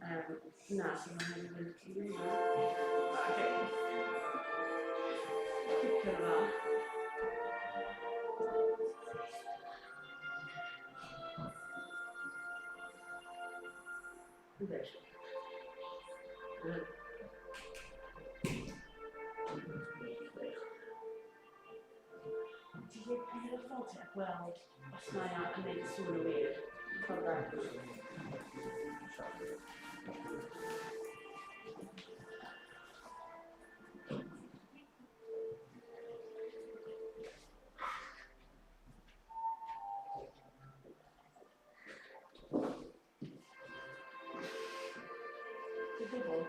Na, so mae'n mynd i hwnna. Okay. Cicio fel. Ynddi. Ti'n lle pryd o'r ffordd ti a gweld os mae o'n gwneud sŵn yn wir? Ffordd dda. O gwbl.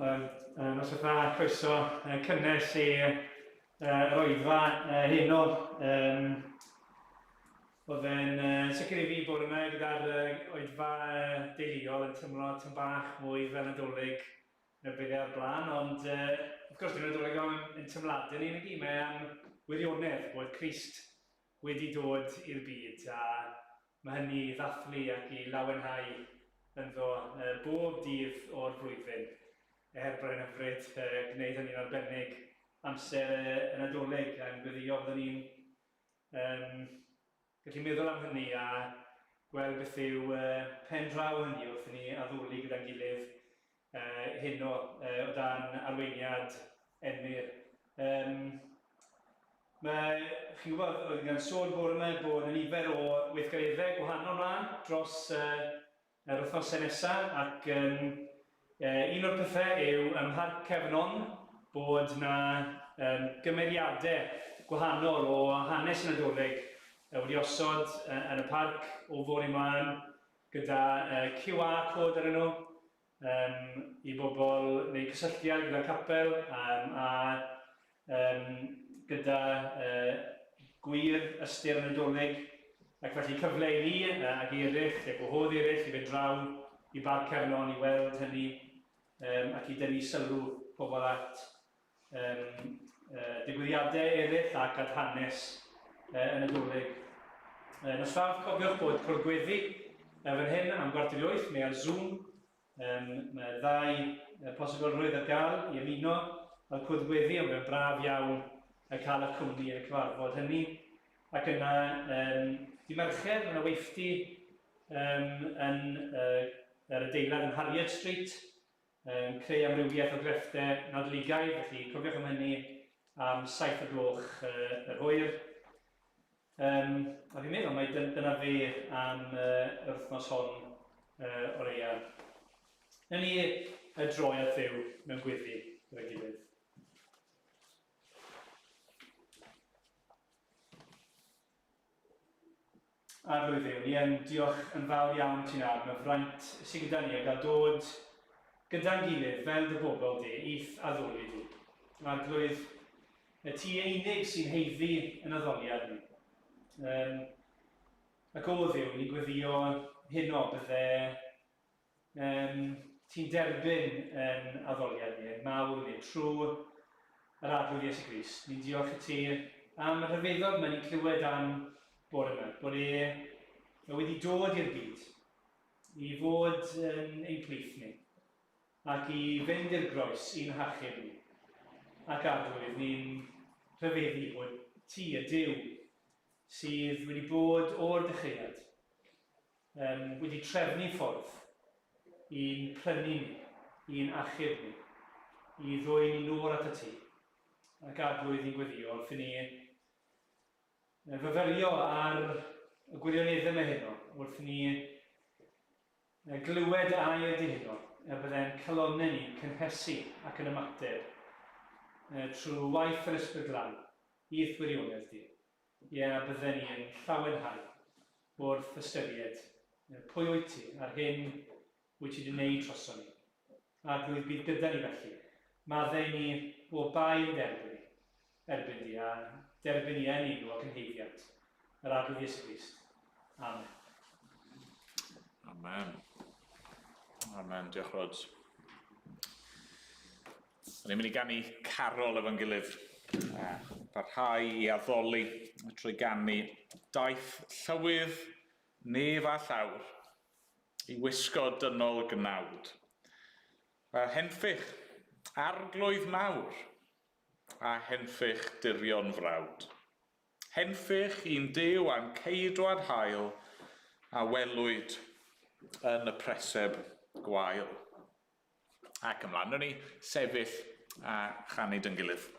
Wel, noswaith dda, croeso cynnes i yr oedfa heno. Oedd e'n sicr i fi bod yna gyda'r oedfa deuluol yn tymlo tyn bach mwy fel Nadolig na bydde o'r blaen, ond wrth gwrs dim Nadolig am yn tymladau ni nag i, mae am wirionedd bod Crist wedi dod i'r byd a Mae hynny i ddathlu ac i lawenhau ynddo bob dydd o'r flwyddyn. Er bod e'n hyfryd gwneud hynny'n arbennig amser y Nadolig, a'n gweddïo byddwn ni'n um, gallu meddwl am hynny a gweld beth yw pen draw hynny wrth i ni addoli gyda'n gilydd heno o dan arweiniad Emyr. Um, mae, chi'n gwybod, oedd gan sôn bore yma bod yna nifer o weithgareddau gwahanol mlaen dros yr wythnosau nesaf ac um, un o'r pethau yw ym Mharc Cefnon bod yna um, gymeriadau gwahanol o hanes y Nadolig wedi osod yn y parc o fore ymlaen gyda QR code arnyn nhw um, i bobl neu cysylltiad gyda'r capel um, a um, gyda gwir ystyr y Nadolig ac felly cyfle i ni ac eraill, a gwahodd eraill i fynd draw i Barc Cefnon i weld hynny um, ac i dynnu sylw pobl at um, digwyddiadau eraill ac at hanes y Nadolig. Nos Fawrth, cofiwch bod cwrdd gweddi fan hyn am 7:45 neu ar Zoom. Um, mae ddau posibilrwydd ar gael i ymuno â'r cwrdd gweddi, ond mae'n braf iawn y cael y cwmni yn y cyfarfod hynny. Ac yna, um, di Mercher, mae yna weithdy um, yn yr adeilad yn Harriet Street, yn creu amrywiaeth o grefftau Nadoligaidd, felly cofiwch am hynny am 7 o gloch yr hwyr. Um, a fi'n meddwl mai dyna fe am yr wythnos hon o leia. Newn ni y droi at Dduw mewn gweddi gyda'n gilydd. Arglwydd Dduw, ni yn diolch yn fawr iawn ti nawr am y fraint sydd gyda ni o gael dod gyda'n gilydd fel dy bobl di, i'th addoli di. Arglwydd, y ti yn unig sy'n heiddi yn addoliad ni. Um, ac o Dduw, ni'n gweddio heno bydde um, ti'n derbyn yn addoliad ni, yn mawl ni, trwy yr Arglwydd Iesu Grist. Ni'n diolch i ti am y rhyfeddod mae ni'n clywed am bore yma, bod e wedi dod i'r byd i fod yn ein plith ni ac i fynd i'r groes i'n hachub ni. Ac Arglwydd, ni'n rhyfeddu bod ti, y Duw, sydd wedi bod o'r dechreuad, um, wedi trefnu ffordd i'n prynu ni, i'n achub ni, i ddwyn ni nôl at y ti. Ac Arglwydd ni'n gweddio wrth i ni fyfyrio ar y gwirioneddau yma heno, wrth i ni glywed air di heno, y byddai'n calonnau ni'n cynhesu ac yn ymateb trwy waith yr Ysbryd Glân i'th wirionedd di. Ie, a bydden ni yn llawenhau wrth ystyried pwy wyt ti a'r hyn wyt ti wedi wneud droson ni. Arglwydd, bydd gyda ni felly. Maddau ni o bai yn derbyn ni, erbyn di, a derbyn ni yn enw ac yn heiddiant yr Arglwydd Iesu Grist. Amen. Amen. Amen. Diolch, Rod. Ni'n mynd i ganu carol efo'n gilydd. A parhau i addoli trwy ganu daith llywydd nef a llawr i wisgo dynol gnawd. A henffych, arglwydd mawr, a henffych dirion frawd. Henffych i'n Duw a'n ceidwad hael a welwyd yn y preseb gwael. Ac ymlaen, wnawn ni sefyll a chanu dyn gilydd.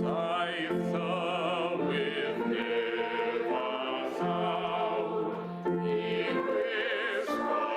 Daeth tywydd nef a llawr i wisgo.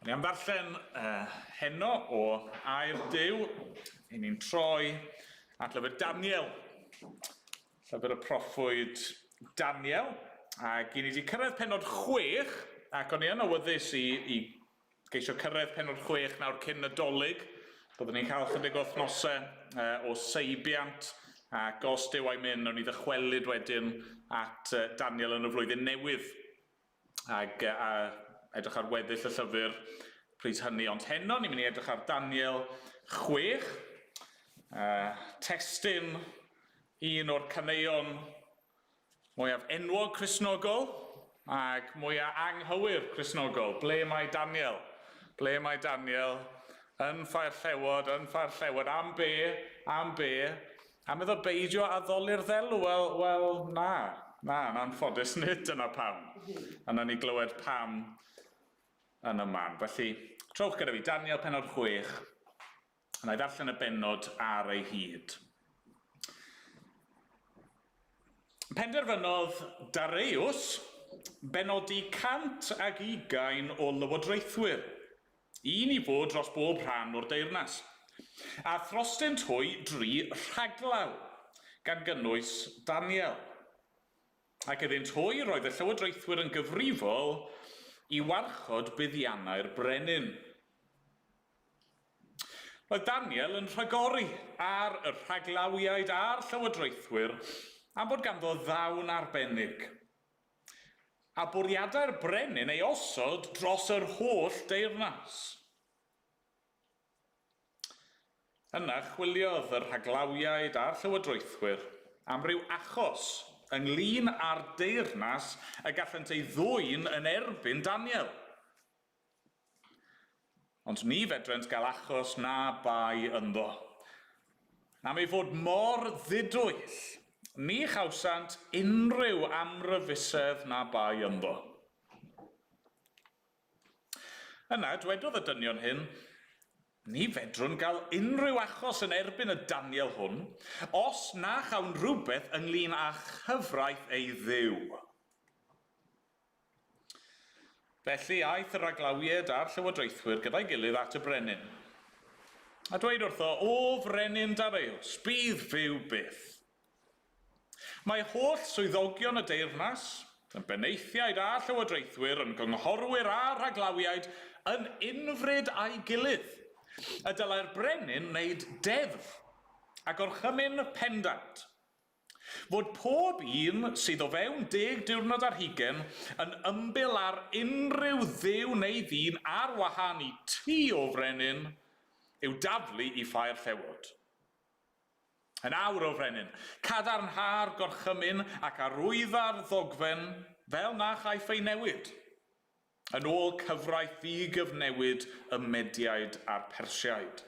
Ni am ddarllen uh, heno o Air Duw. I ni'n troi at lyfr Daniel. Llyfr y proffwyd Daniel. Ac i ni wedi cyrraedd penod 6, ac o'n i yn awyddus i, i geisio cyrraedd penod 6 nawr cyn Nadolig. Byddwn ni'n cael chydig o wythnosau uh, o seibiant, ac os Duw a'i mynd, nawn ni ddychwelyd wedyn at uh, Daniel yn y flwyddyn newydd. Ac a edrych ar weddill y llyfr pryd hynny. Ond heno, ni'n mynd i edrych ar Daniel 6, testun un o'r caneuon mwyaf enwog Cristnogol ac mwyaf anghywir Cristnogol. Ble mae Daniel? Ble mae Daniel? Yn ffair llewod, yn ffair llewod. Am be? Am be? Am iddo beidio addoli'r ddelw? Wel, wel, na. Na, yn anffodus, nid dyna pam. A nawn ni glywed pam yn y man. Felly, trowch gyda fi, Daniel pennod 6, a na i ddarllen y bennod ar ei hyd. Penderfynodd Dareius benodi 120 o lywodraethwyr, un i fod dros bob rhan o'r deyrnas, a throstynt hwy dri rhaglaw, gan gynnwys Daniel. Ac iddynt hwy roedd y llywodraethwyr yn gyfrifol i warchod buddiannau'r brenin. Roedd Daniel yn rhagori ar y rhaglawiaid a'r llywodraethwyr am fod ganddo ddawn arbennig. A bwriadau'r brenin ei osod dros yr holl deyrnas. Yna chwiliodd y rhaglawiaid a'r llywodraethwyr am ryw achos ynglŷn â'r deyrnas y gallent ei ddwyn yn erbyn Daniel. Ond ni fedrent gael achos na bai ynddo. Am ei fod mor ddidwyll, ni chawsant unrhyw amryfusedd na bai ynddo. Yna, dwedodd y dynion hyn, Ni fedrwn gael unrhyw achos yn erbyn y Daniel hwn, os na chawn rhywbeth ynglŷn â chyfraith ei Dduw. Felly aeth y rhaglawiaid a'r llywodraethwyr gyda'i gilydd at y brenin, a dweud wrtho, O frenin Dareius, bydd fyw byth! Mae holl swyddogion y deyrnas, yn benaethiaid a llywodraethwyr, yn gynghorwyr a rhaglawiaid, yn unfryd â'i gilydd, y dylai'r brenin wneud deddf a gorchymyn pendant, Fod pob un sydd o fewn deg diwrnod ar hugain yn ymbil ar unrhyw dduw neu ddyn ar wahân i ti, O Frenin, i'w daflu i ffair llewod. Yn awr, O Frenin, cadarnha'r gorchymyn ac arwydda'r ddogfen fel na chaiff ei newid, yn ôl cyfraith ddi-gyfnewid y Mediaid a'r Persiaid.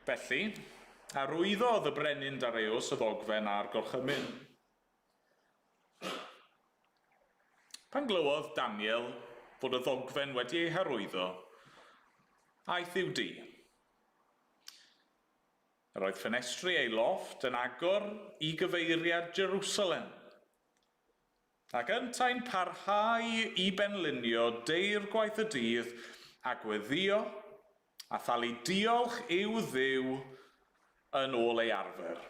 Felly, arwyddodd y brenin Dareius y ddogfen a'r gorchymyn. Pan glywodd Daniel fod y ddogfen wedi ei harwyddo, aeth i'w dŷ. Yr oedd ffenestri ei lofft yn agor i gyfeiriad Jerusalem. Ac yntau'n parhau i benlinio deirgwaith y dydd a gweddïo a thalu diolch i'w Dduw yn ôl ei arfer.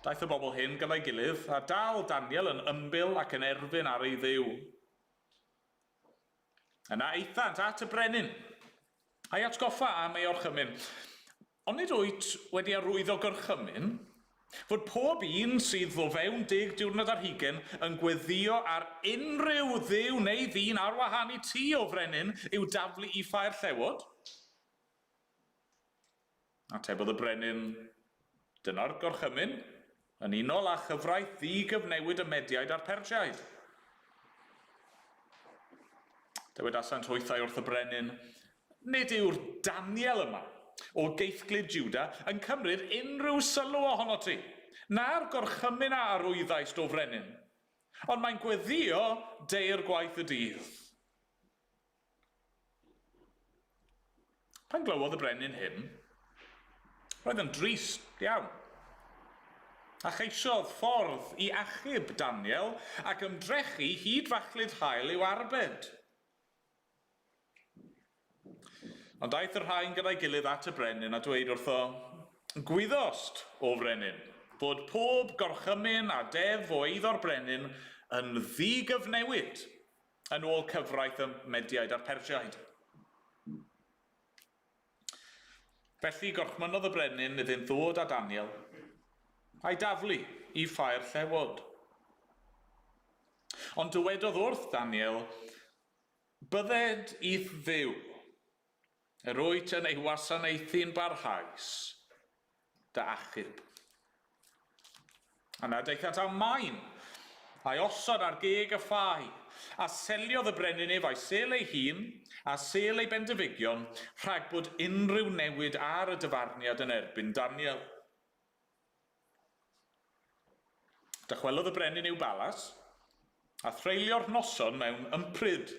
Daeth y bobl hyn gyda'i gilydd, a dal Daniel yn ymbil ac yn erfyn ar ei Dduw. Yna aethant at y brenin, a'i atgoffa am ei orchymyn. Onid wyt wedi arwyddo gorchymyn, fod pob un sydd o fewn deg diwrnod ar hugain yn gweddïo ar unrhyw dduw neu ddyn ar wahân i ti, O frenin, i'w daflu i ffair llewod? Atebodd y brenin, Dyna'r gorchymyn, yn unol â chyfraith ddi-gyfnewid y Mediaid a'r Persiaid. Dywedasant hwythau wrth y brenin, Nid yw'r Daniel yma, o geithglyd Juda, yn cymryd unrhyw sylw ohonot ti, na'r gorchymyn a arwyddaist, o frenin, ond mae'n gweddïo deirgwaith y dydd. Pan glywodd y brenin hyn, roedd yn drist iawn. A cheisiodd ffordd i achub Daniel ac ymdrechu hyd fachlud haul i'w arbed. Ond daeth y rhain gyda'i gilydd at y brenin a dweud wrtho, Gwyddost, O frenin, fod pob gorchymyn a deddf o eiddo'r brenin yn ddigyfnewid yn ôl cyfraith y Mediaid a'r Persiaid. Felly gorchmynnodd y brenin iddynt ddod â Daniel, a'i daflu i ffair llewod. Ond dywedodd wrth Daniel, Bydded i'th Dduw, yr wyt yn ei wasanaethu'n barhaus, dy achub. Yna daethant â maen, a'i osod ar geg y ffau, a seliodd y brenin ef a'i sêl ei hun, a sêl ei bendefigion, rhag bod unrhyw newid ar y dyfarniad yn erbyn Daniel. Dychwelodd y brenin i'w balas, a threulio'r noson mewn ympryd.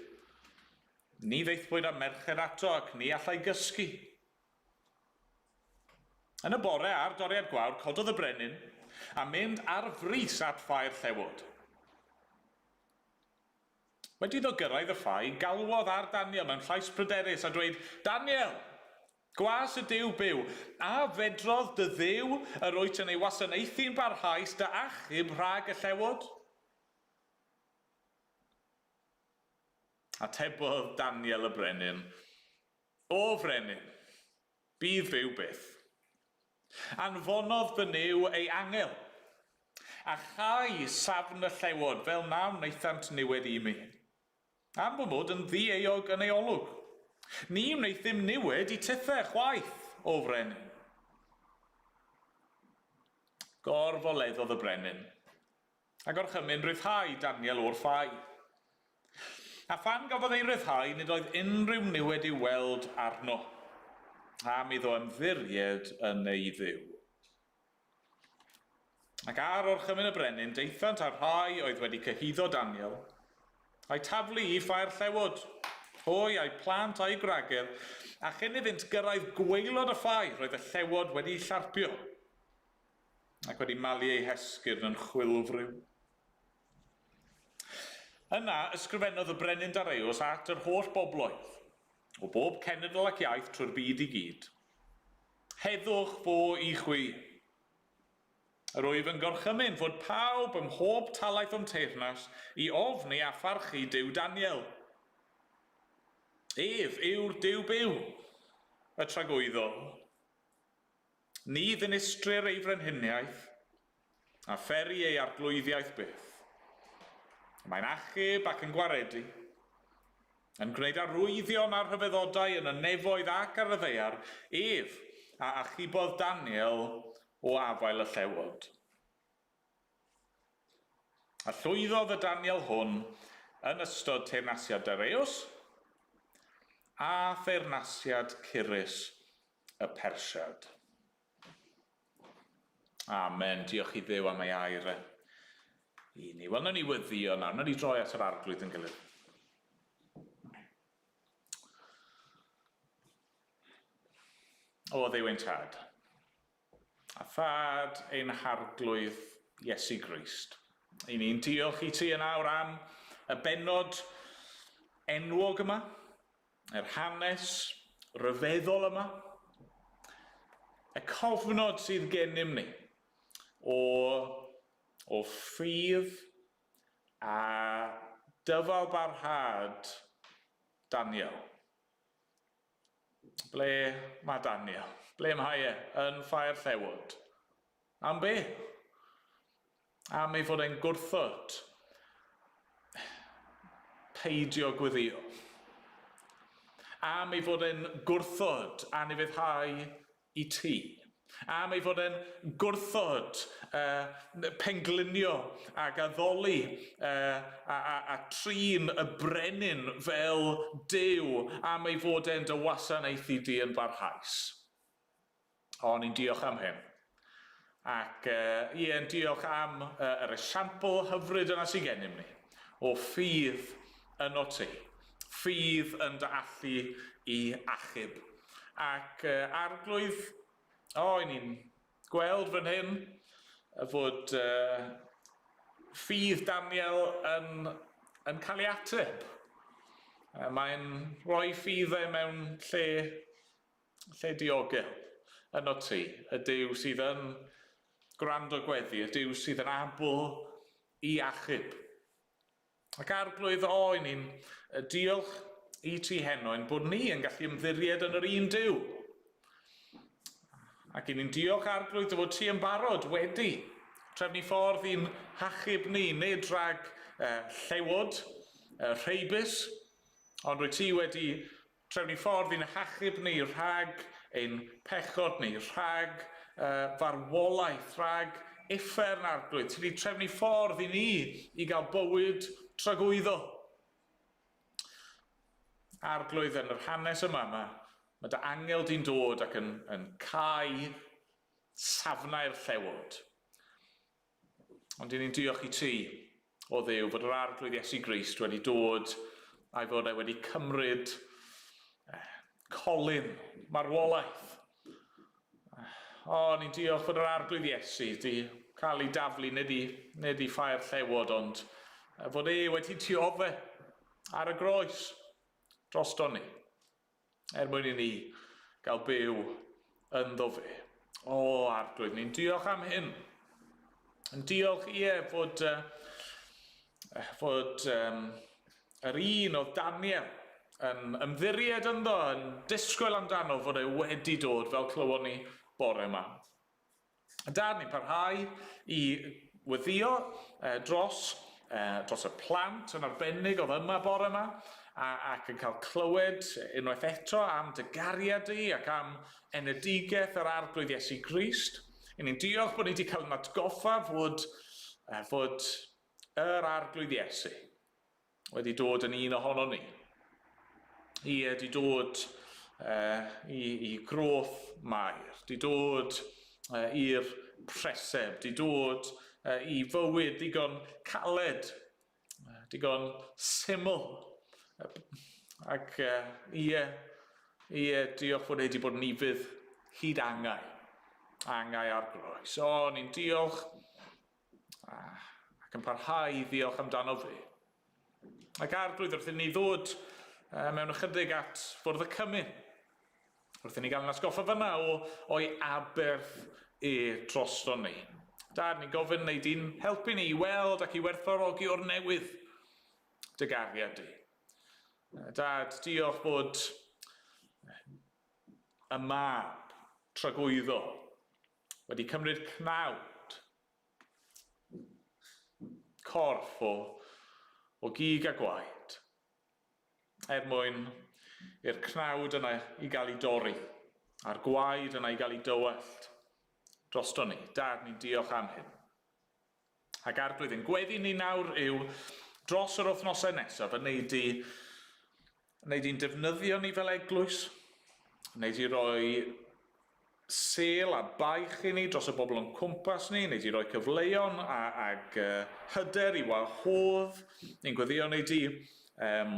Ni ddaethpwyd â merched ato ac ni allai gysgu. Yn y bore ar doriad gwawr cododd y brenin a mynd ar frys at ffair llewod. Wedi iddo gyrraedd y ffai, galwodd ar Daniel mewn llais pryderus a dweud, Daniel! Gwas y Duw byw, a fedrodd dy Dduw yr wyt yn ei wasanaethu'n barhaus dy achub rhag y llewod? Atebodd Daniel y brenin, O frenin, bydd fyw byth. Anfonodd fy Nuw ei angel, a chau safn y llewod fel na wnaethant niwed i mi, am fy mod yn ddi-euog yn ei olwg. Ni wnaethum niwed i tithe chwaith, O frenin. Gorfoleddodd y brenin, a gorchymyn rhyddhau Daniel o'r ffau. A phan gafodd ei ryddhau, nid oedd unrhyw niwed i'w weld arno, am iddo ymddiried yn ei Dduw. Ac ar orchymyn y brenin, daethant â'r rhai oedd wedi cyhuddo Daniel, a'u taflu i ffair llewod, hwy a'u plant a'u gwragedd, a chyn iddynt gyrraedd gwaelod y ffair, roedd y llewod wedi'u llarpio ac wedi malu eu hesgyrn yn chwilfriw. Yna ysgrifennodd y brenin Dareius at yr holl bobloedd, o bob cenedl ac iaith trwy'r byd i gyd, Heddwch fo i chwi. Yr wyf yn gorchymyn fod pawb ym mhob talaith o'm teyrnas i ofni a pharchu Duw Daniel. Ef yw'r Duw byw, y tragwyddol. Ni ddinistrir ei frenhiniaeth, a pheri ei arglwyddiaeth byth. Mae'n achub ac yn gwaredu, yn gwneud arwyddion a rhyfeddodau yn y nefoedd ac ar y ddaear, ef a achubodd Daniel o afael y llewod. A llwyddodd y Daniel hwn yn ystod teyrnasiad Dareius a theyrnasiad Cyrus y Persiad. Amen. Diolch i Dduw am ei air e i ni. Wel, nawn ni wyddio nawr. Nawn ni droi at yr arglwydd yn gilydd. O Dduw ein tad, a thad ein harglwydd Iesu Grist. I ni'n diolch i ti yn awr am y bennod enwog yma, yr hanes ryfeddol yma, y cofnod sydd gennym ni o, o ffydd a dyfalbarhad Daniel. Ble mae Daniel? Ble mae e? Yn Ffair Llewod. Am be? Am ei fod e'n gwrthod peidio gweddio. Am ei fod e'n gwrthod anufuddhau i ti. Am ei fod e'n gwrthod uh, penglinio ac addoli uh, a, a, a trin y brenin fel Duw am ei fod e'n dy wasanaethu di yn barhaus. O, ni'n diolch am hyn. Ac uh, ie, yn diolch am uh, yr esiampl hyfryd yna sydd gennym ni o ffydd yno ti. Ffydd yn dy allu i achub. Ac uh, arglwydd, o, i ni'n gweld fan hyn, fod ffydd Daniel yn, yn cael ei ateb. Mae'n rhoi ffydd e mewn lle, lle diogel yno ti, y Duw sydd yn gwrando gweddi, y Duw sydd yn abl i achub. Ac Arglwydd, o, i ni'n diolch i ti heno ein bod ni yn gallu ymddiried yn yr un Duw. Ac i ni'n diolch, Arglwydd, dy fod ti yn barod wedi trefnu ffordd i'n hachub ni, nid rhag llewod, rheibus, ond rwy ti wedi Trefnu ffordd i'n hachub ni rhag ein pechod ni, rhag farwolaeth, rhag uffern, Arglwydd. Ti wedi trefnu ffordd i ni i gael bywyd tragwyddol. Arglwydd, yn yr hanes yma, mae, mae dy angel di'n dod ac yn, yn cau safnau'r llewod. Ond i ni'n diolch i ti, o Dduw, fod yr Arglwydd Iesu Grist wedi dod a'i fod e wedi cymryd colyn marwolaeth. O, ni'n diolch fod yr Arglwydd Iesu wedi cael ei daflu, nid i, nid i ffair llewod, ond fod e wedi tiodde ar y groes drosto ni, er mwyn i ni gael byw ynddo fe. O, Arglwydd, ni'n diolch am hyn. Yn diolch, ie, fod, uh, fod um, yr un oedd Daniel yn ymddiried ynddo, yn disgwyl amdano fod e wedi dod fel clywon ni bore yma. Dad, ni'n parhau i weddïo dros, dros y plant yn arbennig oedd yma bore yma, a, ac yn cael clywed unwaith eto am dy gariad di ac am enedigaeth yr Arglwydd Iesu Grist. I ni'n diolch bod ni wedi cael yn atgoffa fod, fod yr Arglwydd Iesu wedi dod yn un ohono ni. Ie, di dod uh, i, i groth Mair, di dod uh, i'r preseb, di dod uh, i fywyd digon caled, uh, digon syml. Ac uh, ie, ie, diolch fod e wedi bod yn ufudd hyd angau, angau ar groes. O, ni'n diolch ac yn parhau i ddiolch amdano fe. Ac Arglwydd, wrth i ni ddod mewn ychydig at fwrdd y cymun, wrth i ni gael yn atgoffa fyna o, o'i aberth e drosto ni. Dad, ni'n gofyn wneud i'n helpu ni i weld ac i werthfawrogi o'r newydd dy gariad di. Dad, diolch bod y mab tragwyddol wedi cymryd cnawd corff o, o gig a gwaed, er mwyn i'r cnawd yna i gael ei dorri, a'r gwaed yna i gael ei dywallt drosto ni. Dad, ni'n diolch am hyn. Ac Arglwydd, ein gweddi ni nawr yw dros yr wythnosau nesaf yn neud i, wneud i'n defnyddio ni fel eglwys, wneud i roi sêl a baich i ni dros y bobl o'n cwmpas ni, wneud i roi cyfleon a, ag uh, hyder i wahodd. Ni'n gweddio wneud i um,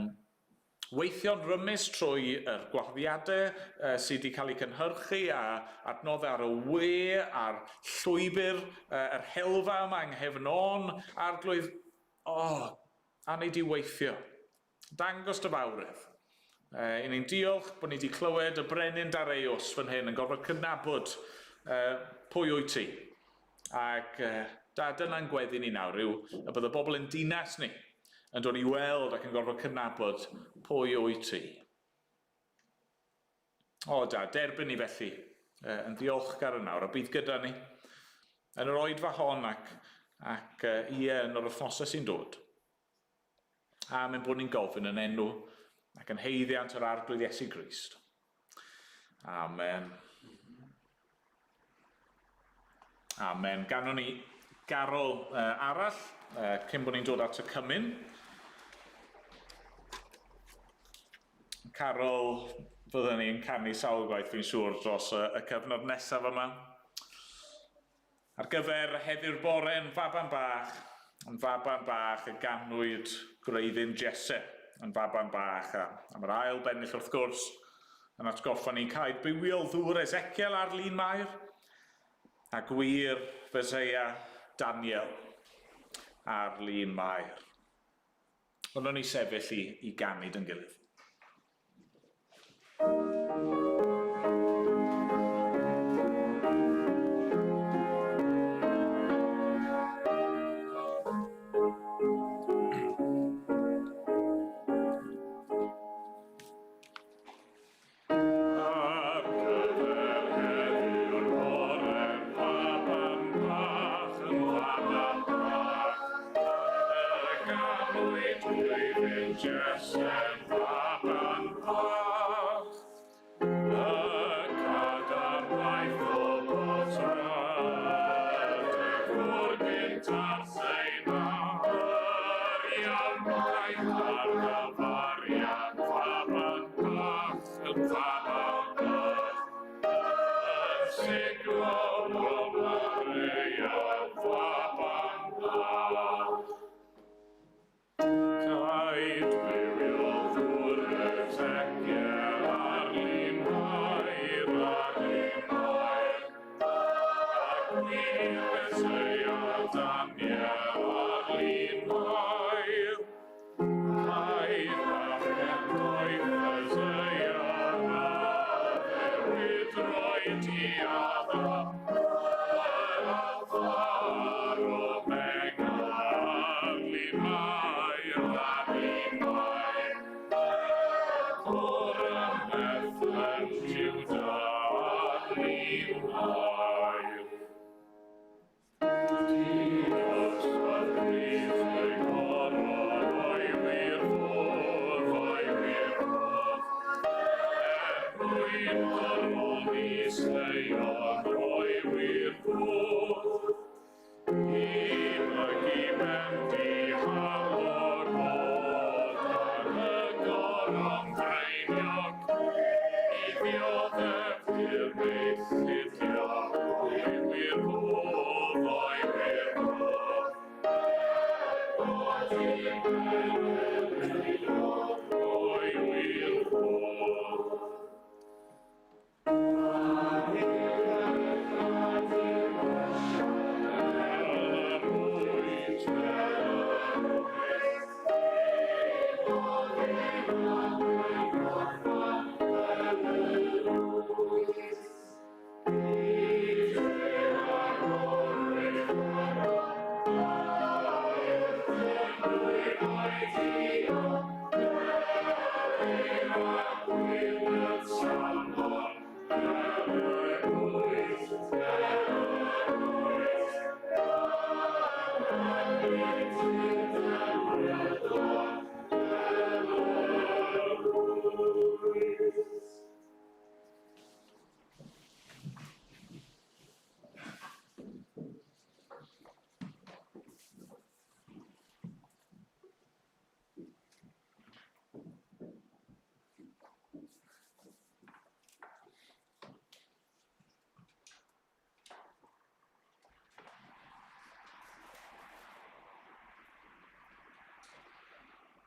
weithio'n rymus trwy yr gwahoddiadau uh, sydd wedi cael eu cynhyrchu a adnoddau ar y we a'r llwybr, uh, yr helfa yma yng Nghefn Ôn, Arglwydd, oh, a wneud i weithio. Dangos dy fawredd. Uh, I ni'n diolch bod ni wedi clywed y brenin Dareios fan hyn yn gorfod cydnabod uh, pwy wyt ti. Ac uh, da, dyna'n gweddi ni nawr yw y bydd y bobl yn dinas ni yn dod i weld ac yn gorfod cydnabod pwy wyt ti. O da, derbyn ni felly uh, yn ddiolchgar yn nawr a bydd gyda ni yn yr oedfa hon ac, ac uh, ie yn yr wythnosau sy'n dod. Am ein bod ni'n gofyn yn enw ac yn haeddiant yr Arglwydd Iesu Grist. Amen. Amen. Ganon ni garol uh, arall uh, cyn bod ni'n dod at y cymun. Carol fyddwn ni'n canu sawl gwaith fi'n siŵr dros y, y cyfnod nesaf yma. Ar gyfer heddiw'r bore yn faban bach, yn faban bach y ganwyd gwreiddyn Jesse, yn faban bach, a am yr ail bennill wrth gwrs, yn atgoffa ni caed bywiol ddŵr Ezekiel ar lun Mair. A gwir Feseia Daniel ar lun Mair. Ond o'n i sefyll i, i ganu dyn gilydd. Ar gyfer heddiw'r bore'n faban bach yn faban bach, y ganwyd blwyddyn Jese'n faban bach, y cadarn waith o botwm, y gŵr gynta'r Seina, yr iawn waith ar gyfariad faban bach. Yn faban bach, yn siglo o Maria, faban bach. Caed bywiol ddŵr Ezekiel ar lun Mair, ar lun Mair, a gwir Meseia Daniel ar lun Mair.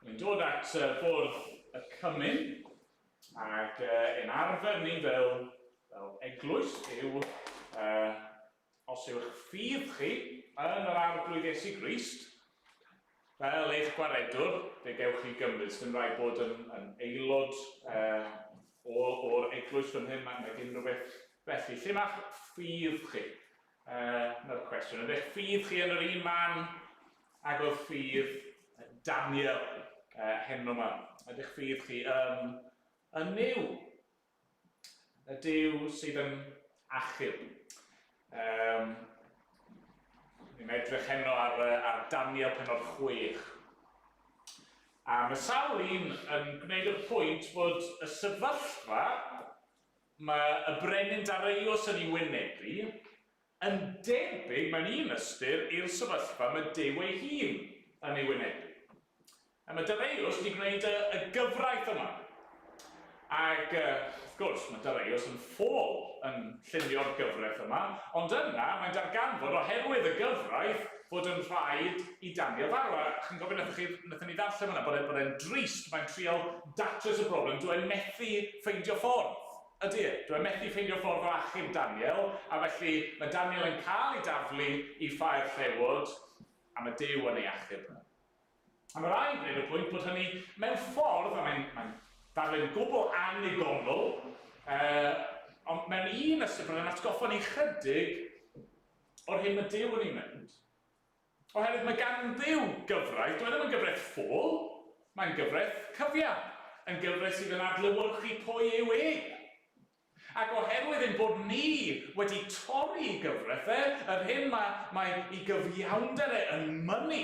Ni'n dod at bwrdd y cymun, ac ein arfer ni fel, fel eglwys yw, uh, os yw'ch ffydd chi yn yr Arglwydd Iesu Grist, fel eich gwaredwr, fe gewch chi gymryd, sy'n rhaid bod yn, yn aelod uh, o'r eglwys fan hyn, nag unrhyw beth felly. Lle mae'ch ffydd chi? Na'r cwestiwn. Ydych ffydd chi yn yr un man ag oedd ffydd Daniel heno yma? Ydych ffydd chi yn, yn Nuw? Y Duw sydd yn achub. Um, ni'n edrych heno ar, ar Daniel penod 6. A mae sawl un yn gwneud y pwynt bod y sefyllfa Mae y brenin Dareios yn ei wynebu yn debyg mewn un ystyr i'r sefyllfa mae Duw ei hun yn ei wynebu. A mae Dareios wedi gwneud y, y gyfraith yma. Ac, wrth gwrs, mae Dareios yn ffôl yn llunio'r gyfraith yma, ond yna mae'n darganfod oherwydd y gyfraith fod yn rhaid i Daniel farw. A chi'n cofio wnaethoch chi, wnaethon ni ddarllen fyna bod e'n bod e'n drist, mae'n trial datrys y broblem, dyw e'n methu ffeindio ffordd. ydy e. Dwi e methu ffeindio ffordd o achub Daniel, a felly mae Daniel yn cael ei daflu i ffair llewod, a mae Duw yn ei achub. A mae rhaid gwneud y pwynt bod hynny mewn ffordd, a mae'n mae darlun gwbl annigonol, ond mewn un ystyr bod yn atgoffa ni chydig o'r hyn mae Duw yn ei wneud. Oherwydd mae gan Dduw gyfraith, dyw e ddim yn gyfraith ffôl, mae'n gyfraith cyfiawn, yn gyfraith sydd yn adlewyrchu pwy yw e. Ac oherwydd ein bod ni wedi torri ei gyfraith e, yr hyn mae, mae ei gyfiawnder e yn mynnu,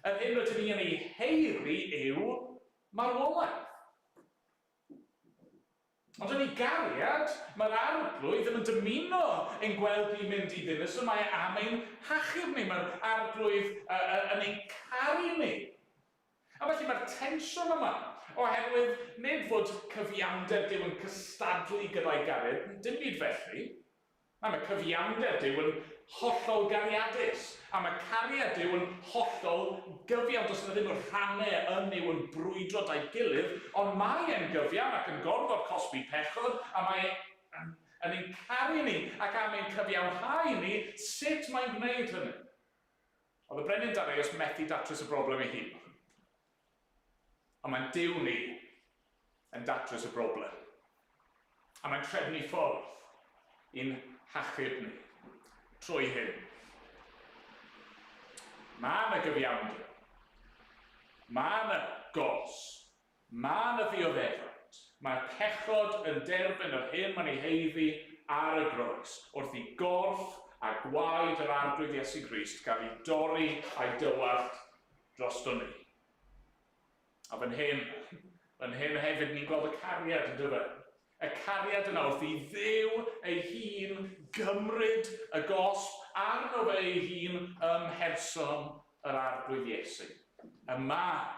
yr hyn rydyn ni yn ei haeddu yw marwolaeth. Ond yn ei gariad, mae'r Arglwydd ddim yn dymuno ein gweld ni'n mynd i ddinistr, mae e am ein hachub ni, mae'r Arglwydd yn ein caru ni. A felly mae'r tensiwn yma, oherwydd nid fod cyfiawnder Duw yn cystadlu gyda'i gariad, dim byd felly. Na, mae cyfiawnder Duw yn hollol gariadus, a mae cariad Duw yn hollol gyfiawn. Does yna ddim rhannau yn Nuw yn brwydro da'i gilydd, ond mae e'n gyfiawn ac yn gorfod cosbi pechod, a mae yn, yn ein caru ni ac am ein cyfiawnhau ni. Sut mae'n gwneud hynny? Oedd y brenin Darius methu datrys y broblem ei hun. Ond mae'n Duw ni yn datrys y broblem. A mae'n trefnu ffordd i'n hachub ni trwy hyn. Mae yna gyfiawnder. Mae yna gos. Mae yna ddioddefaint. Mae'r pechod yn derbyn yr hyn mae'n ei haeddu ar y groes, wrth i gorff a gwaed yr Arglwydd Iesu Grist gael ei dorri a'i dywallt drosto ni. A fan hyn, fan hyn hefyd, ni'n gweld y cariad yn dyfe. Y cariad yna wrth i Dduw ei hun gymryd y gosb arno fe ei hun ym mherson yr Arglwydd Iesu. Y mab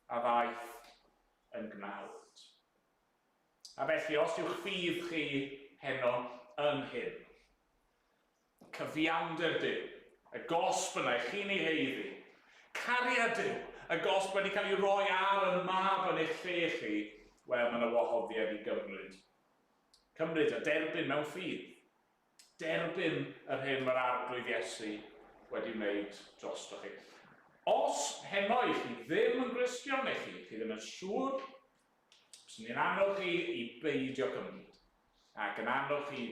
a ddaeth yn gnawd. A felly, os yw'ch ffydd chi heno yn hyn, cyfiawnder Duw, y gosb yna i chi'n ei haeddu, cariad Duw, y gosb wedi cael ei roi ar y mab yn eich lle chi, wel, mae yna wahoddiad i gymryd. Cymryd a derbyn mewn ffydd. Derbyn yr hyn mae'r Arglwydd Iesu wedi wneud drostoch chi. Os heno i chi ddim yn Gristion, neu chi, chi ddim yn siŵr, byswn i'n annog chi i beidio cymryd. Ac yn annog chi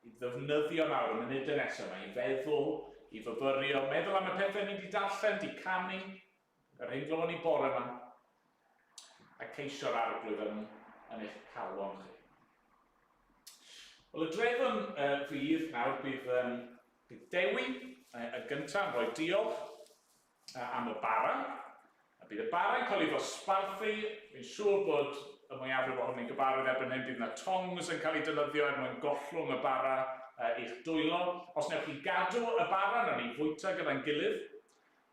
i ddefnyddio nawr y munudau nesaf yma i feddwl, i fyfyrio, meddwl am y pethau ni wedi darllen, di canu, yr hyn glywon ni bore yma, a ceisio'r Arglwydd yn, yn eich calon chi. Wel, y drefn fydd nawr, bydd, bydd Dewi yn gyntaf yn rhoi diolch am y bara. A bydd y bara yn cael ei ddosbarthu. Fi'n siŵr bod y mwyafrif ohonom ni'n gyfarwydd erbyn hyn, bydd yna tongs yn cael eu defnyddio er mwyn gollwng y bara i'ch dwylo. Os wnewch chi gadw y bara, wnawn ni fwyta gyda'n gilydd.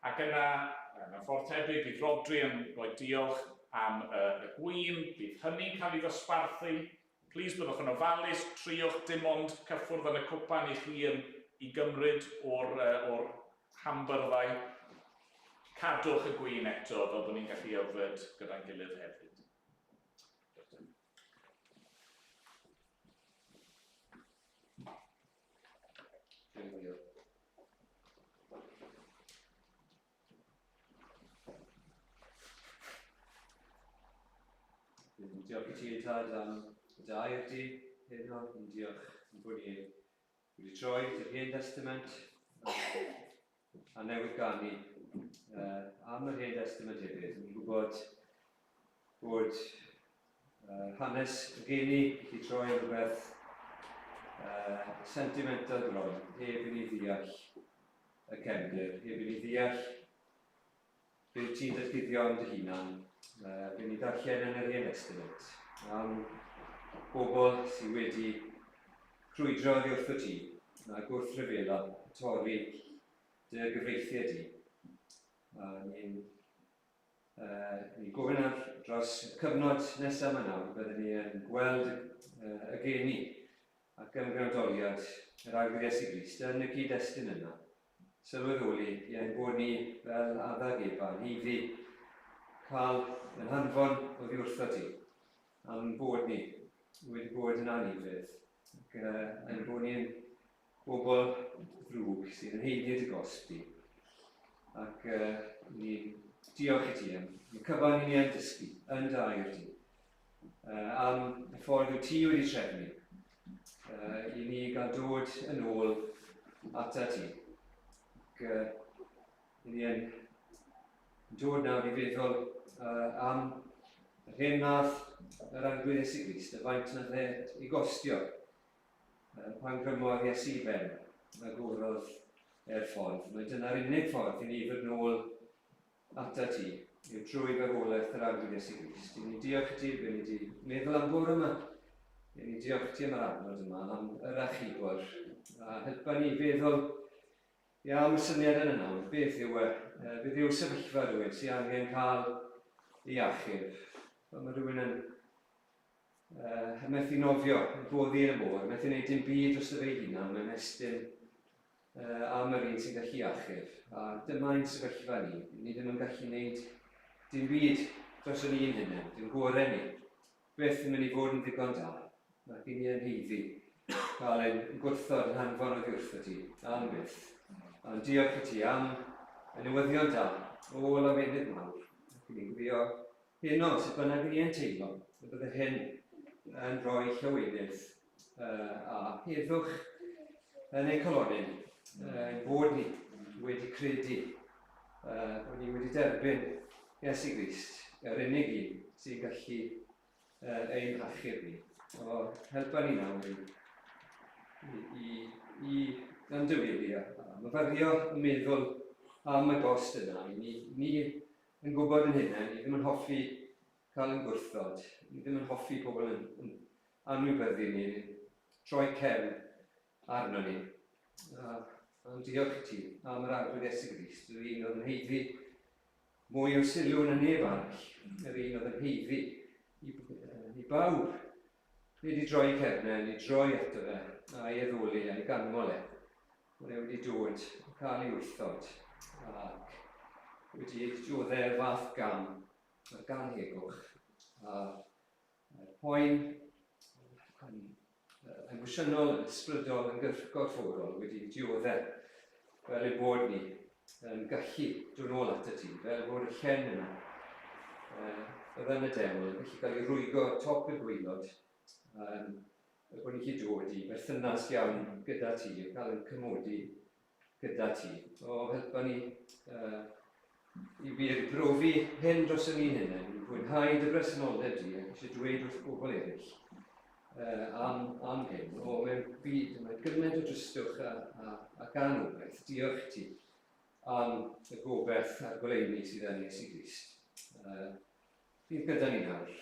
Ac yna, mewn ffordd tebyg, bydd Rhodri yn rhoi diolch am y, y gwin, bydd hynny'n cael ei ddosbarthu. Plîs byddwch yn ofalus, triwch dim ond cyffwrdd yn y cwpan i chi yn, i gymryd o'r, or hambyrddau. Cadwch y gwin eto fel bod ni'n gallu yfed gyda'n gilydd hefyd. Diolch i ti, Tad, am dy air di heno. Yn diolch yn bod ni wedi troi i'r Hen Testament a newydd ganu am yr Hen Testament hefyd. Yn gwybod bod hanes y geni wedi troi yn rhywbeth sentimental bron, heb i ni ddeall y cefndir, heb i ni ddeall beth ti'n datguddio am dy hunan. Fe ni ddarllen yn yr Hen Testament am bobl sydd wedi crwydro oddi wrtho ti a gwrthryfela, torri dy gyfreithiau di. A ni'n ni'n gofyn ar dros y cyfnod nesaf yma nawr, byddwn ni yn gweld y geni ac ymgrawdoliad yr Arglwydd Iesu Grist yn y cyd-destun yna. Sylweddoli i ein bod ni fel Adda ag Efa yn haeddu cael yn hanfon oddi wrtho ti am bod ni. wedi bod yn anufudd, ac ein bod ni'n bobl ddrwg sydd yn haeddu dy gosb di. Ac ni'n diolch i ti am y cyfan i ni yn dysgu yn dy air di. Am y ffordd wyt ti wedi trefnu i ni gael dod yn ôl ata ti. Ac i ni yn dod nawr i feddwl am yr hyn nath yr Arglwydd Iesu Grist, y faint nath e i gostio pan grymodd Iesu i ben a gorodd e'r ffordd. Mae dyna'r unig ffordd i ni fod nôl ata ti, yw trwy farwolaeth yr Arglwydd Iesu Grist. I ni diolch i ti, fe ni di meddwl am bore yma. I ni diolch i ti am yr adnod yma, am yr achubwr. A helpa ni feddwl Ia, am y syniad yna nawr, beth yw e? Beth yw sefyllfa rhywun sy'n angen cael ei achub? Fel mae rhywun yn methu nofio, yn boddi yn y môr, methu gwneud dim byd dros y fe hunan, mae'n estyn am yr un sy'n gallu achub. A dyma ein sefyllfa ni. Ni ddim yn gallu gwneud dim byd dros yn un hunain, dim gorau ni. Byth yn mynd i fod yn ddigon da, ac i ni yn haeddu cael ein gwrthod yn hanfon oddi wrtho ti, am byth. Ond diolch i ti am y newyddion da o lawenydd mawr, ac i ni'n gwylio heno, sut bynnag i ni yn teimlo, y bydde hyn yn rhoi llawenydd a heddwch yn ein calonyn, ein bod ni wedi credu, bod ni wedi derbyn Iesu Grist, yr unig un sy'n gallu ein hachub ni. O, helpa ni nawr i, i, i, i ymdyweddu a, a myfyrio y meddwl am y gost yna. Ni, ni yn gwybod yn hynna, ni ddim yn hoffi cael yn gwrthod, ni ddim yn hoffi pobl yn, yn anwybyddu ni, troi cefn arno ni. A, ond diolch i ti am yr Arglwydd Iesu Grist, yr un oedd yn heiddi mwy o sylw na neb arall, yr un oedd yn heiddi i, i bawb. Nid i droi cefnau, nid i droi ato fe, a'i addoli a'i ganmol e. Mae e wedi dod a cael ei wrthod ac wedi ei dioddef fath gam a'r ganhegwch a'r poen yn emosiynol, yn ysbrydol, yn gorfforol wedi dioddef fel ei bod ni yn gallu dod nôl at y ti, fel bod y llen yna oedd yn y deml yn gallu cael ei rwygo top y gwaelod, fel bod ni'n gallu dod i berthynas iawn gyda ti, a cael yn cymodi gyda ti. O, helpa ni i wir brofi hyn dros yn un hunain, i fwynhau dy bresenoldeb di ac eisiau dweud wrth bobl eraill am, am hyn. O, mewn byd, mae gymaint o dristwch a, a, a ganobaith. Diolch i ti am y gobeith a'r goleuni sydd yn Iesu Grist. Bydd gyda ni nawr.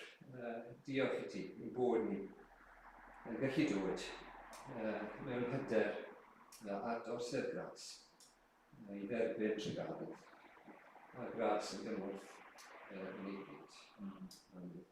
Diolch i ti, ein bod ni yn gallu dod mewn hyder at orsedd gras i dderbyn trugaredd a gras yn gymorth yn ei byd. Amen.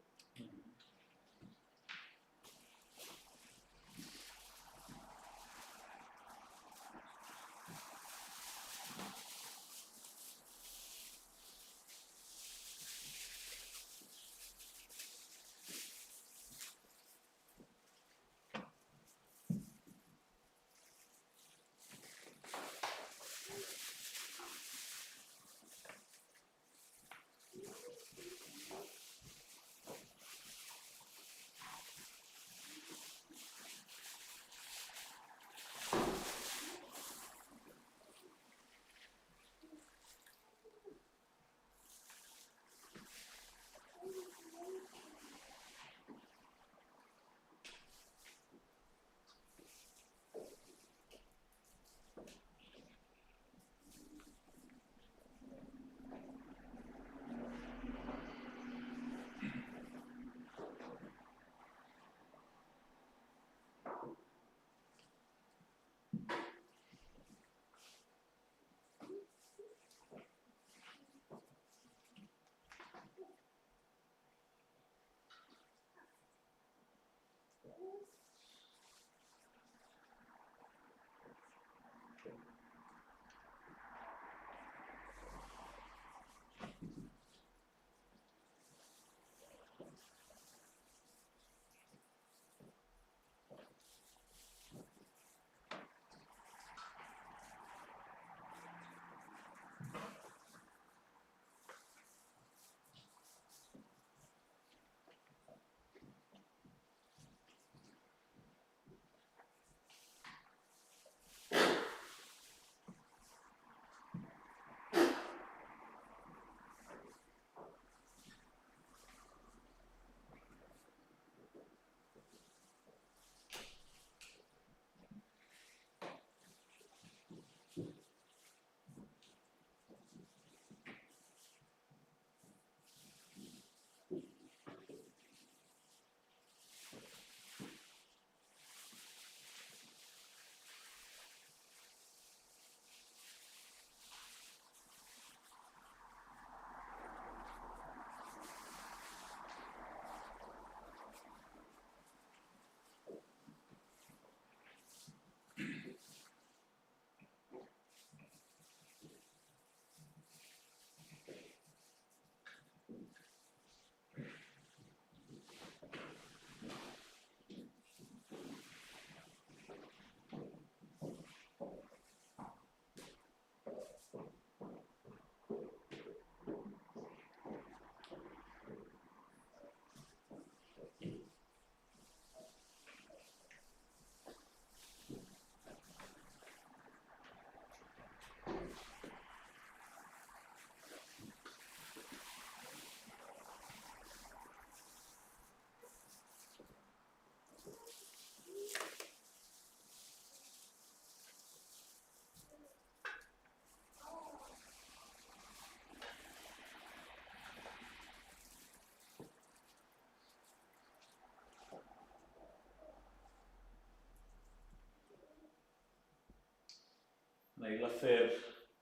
Yn ei lythyr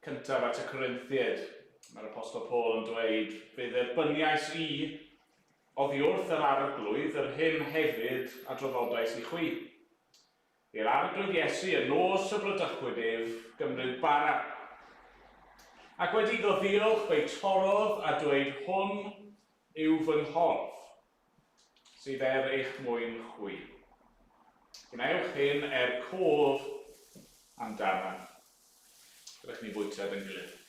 cyntaf at y Corinthiaid, mae'r Apostol Paul yn dweud, Fe dderbyniais i oddi wrth yr Arglwydd yr hyn hefyd a draddodais i chwi. I'r Arglwydd Iesu y nos y bradychwyd ef gymryd bara. Ac wedi iddo ddiolch, fe'i torrodd a dweud, Hwn yw fy nghorff, sydd er eich mwyn chwi. Gwnewch hyn er cof amdanaf. Gadewch ni fwyta yn gilydd.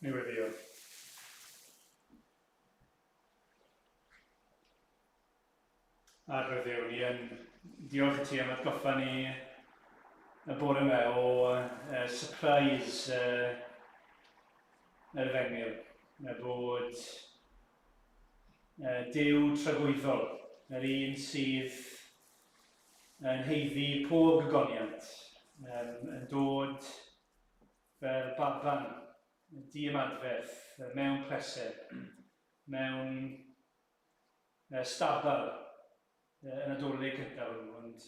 Newyddion. Ar ryddiw, ni yn diolch i ti am atgoffa ni y bore yma o surprise yr efengyl, y bod Duw tragwyddol, yr un sydd yn haeddu pob gogoniant, yn dod fel baban diymadferth mewn preseb, mewn stabal y Nadolig cyntaf hwnnw, ond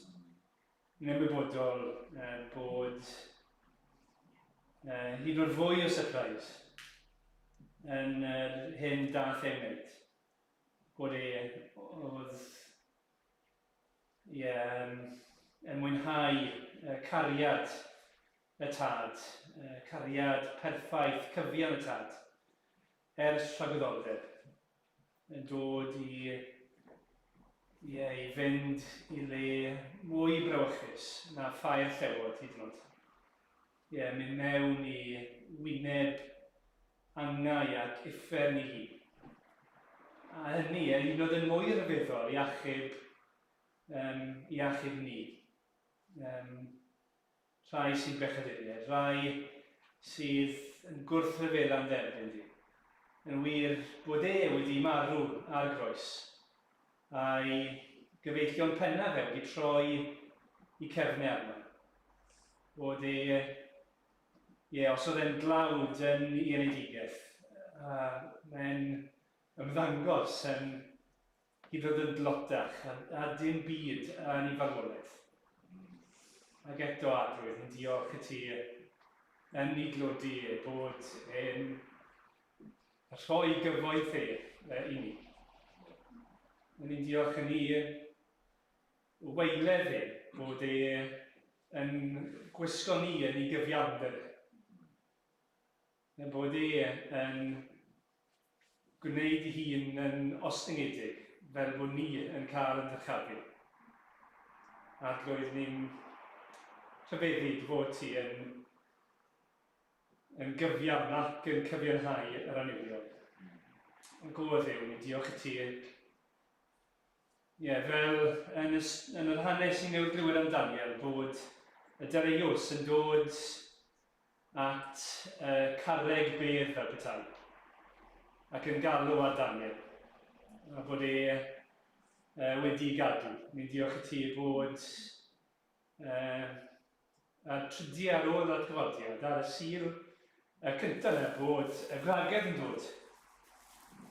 ni'n ymwybodol bod hyd yn oed fwy o surprise yn yr hyn dath e wneud. Bod e oedd ie, yn mwynhau cariad y tad, cariad perffaith cyfiawn y tad, ers tragwyddoldeb. yn dod i, ie, i fynd i le mwy brawychus na ffair llewod hyd yn oed. Ie, mynd mewn i wyneb angau ac uffern ei hun. A hynny, ie, hyd yn oed yn mwy rhyfeddol i achub, um, i achub ni. Um, Rhai sy'n bechaduriaid, rhai sydd yn gwrthryfela'n derbyn di. Yn wir, bod e wedi marw ar y groes, a'i gyfeillion pennaf e wedi troi i cefnau arno. Bod e, ie, os oedd e'n dlawd yn ei enedigaeth, a mae'n ymddangos yn hyd yn oed yn dlotach, a, a dim byd yn ei farwolaeth. Ac eto, Arglwydd, ni'n diolch i ti yn ei glodi e, bod e'n rhoi gyfoeth e i ni. Ni'n diolch yn ei waeledd e, bod e yn gwisgo ni yn ei gyfiawnder. Na bod e yn gwneud ei hun yn ostyngedig fel bod ni yn cael yn dyrchafu. Arglwydd, ni'n rhyfeddu dy fod ti yn, yn gyfiawn ac yn cyfiawnhau yr annuwiol. Yn go Dduw, ni'n diolch i ti. Ie, fel yn, y, yn yr hanes i newydd glywed am Daniel, bod y Dareius yn dod at y carreg bedd fel petai, ac yn galw ar Daniel, a bod e wedi gadw. Ni'n diolch i ti bod a'r trydiau ar ôl yr atgyfodiad, ar y Sul y cyntaf yna, bod y gwragedd yn dod,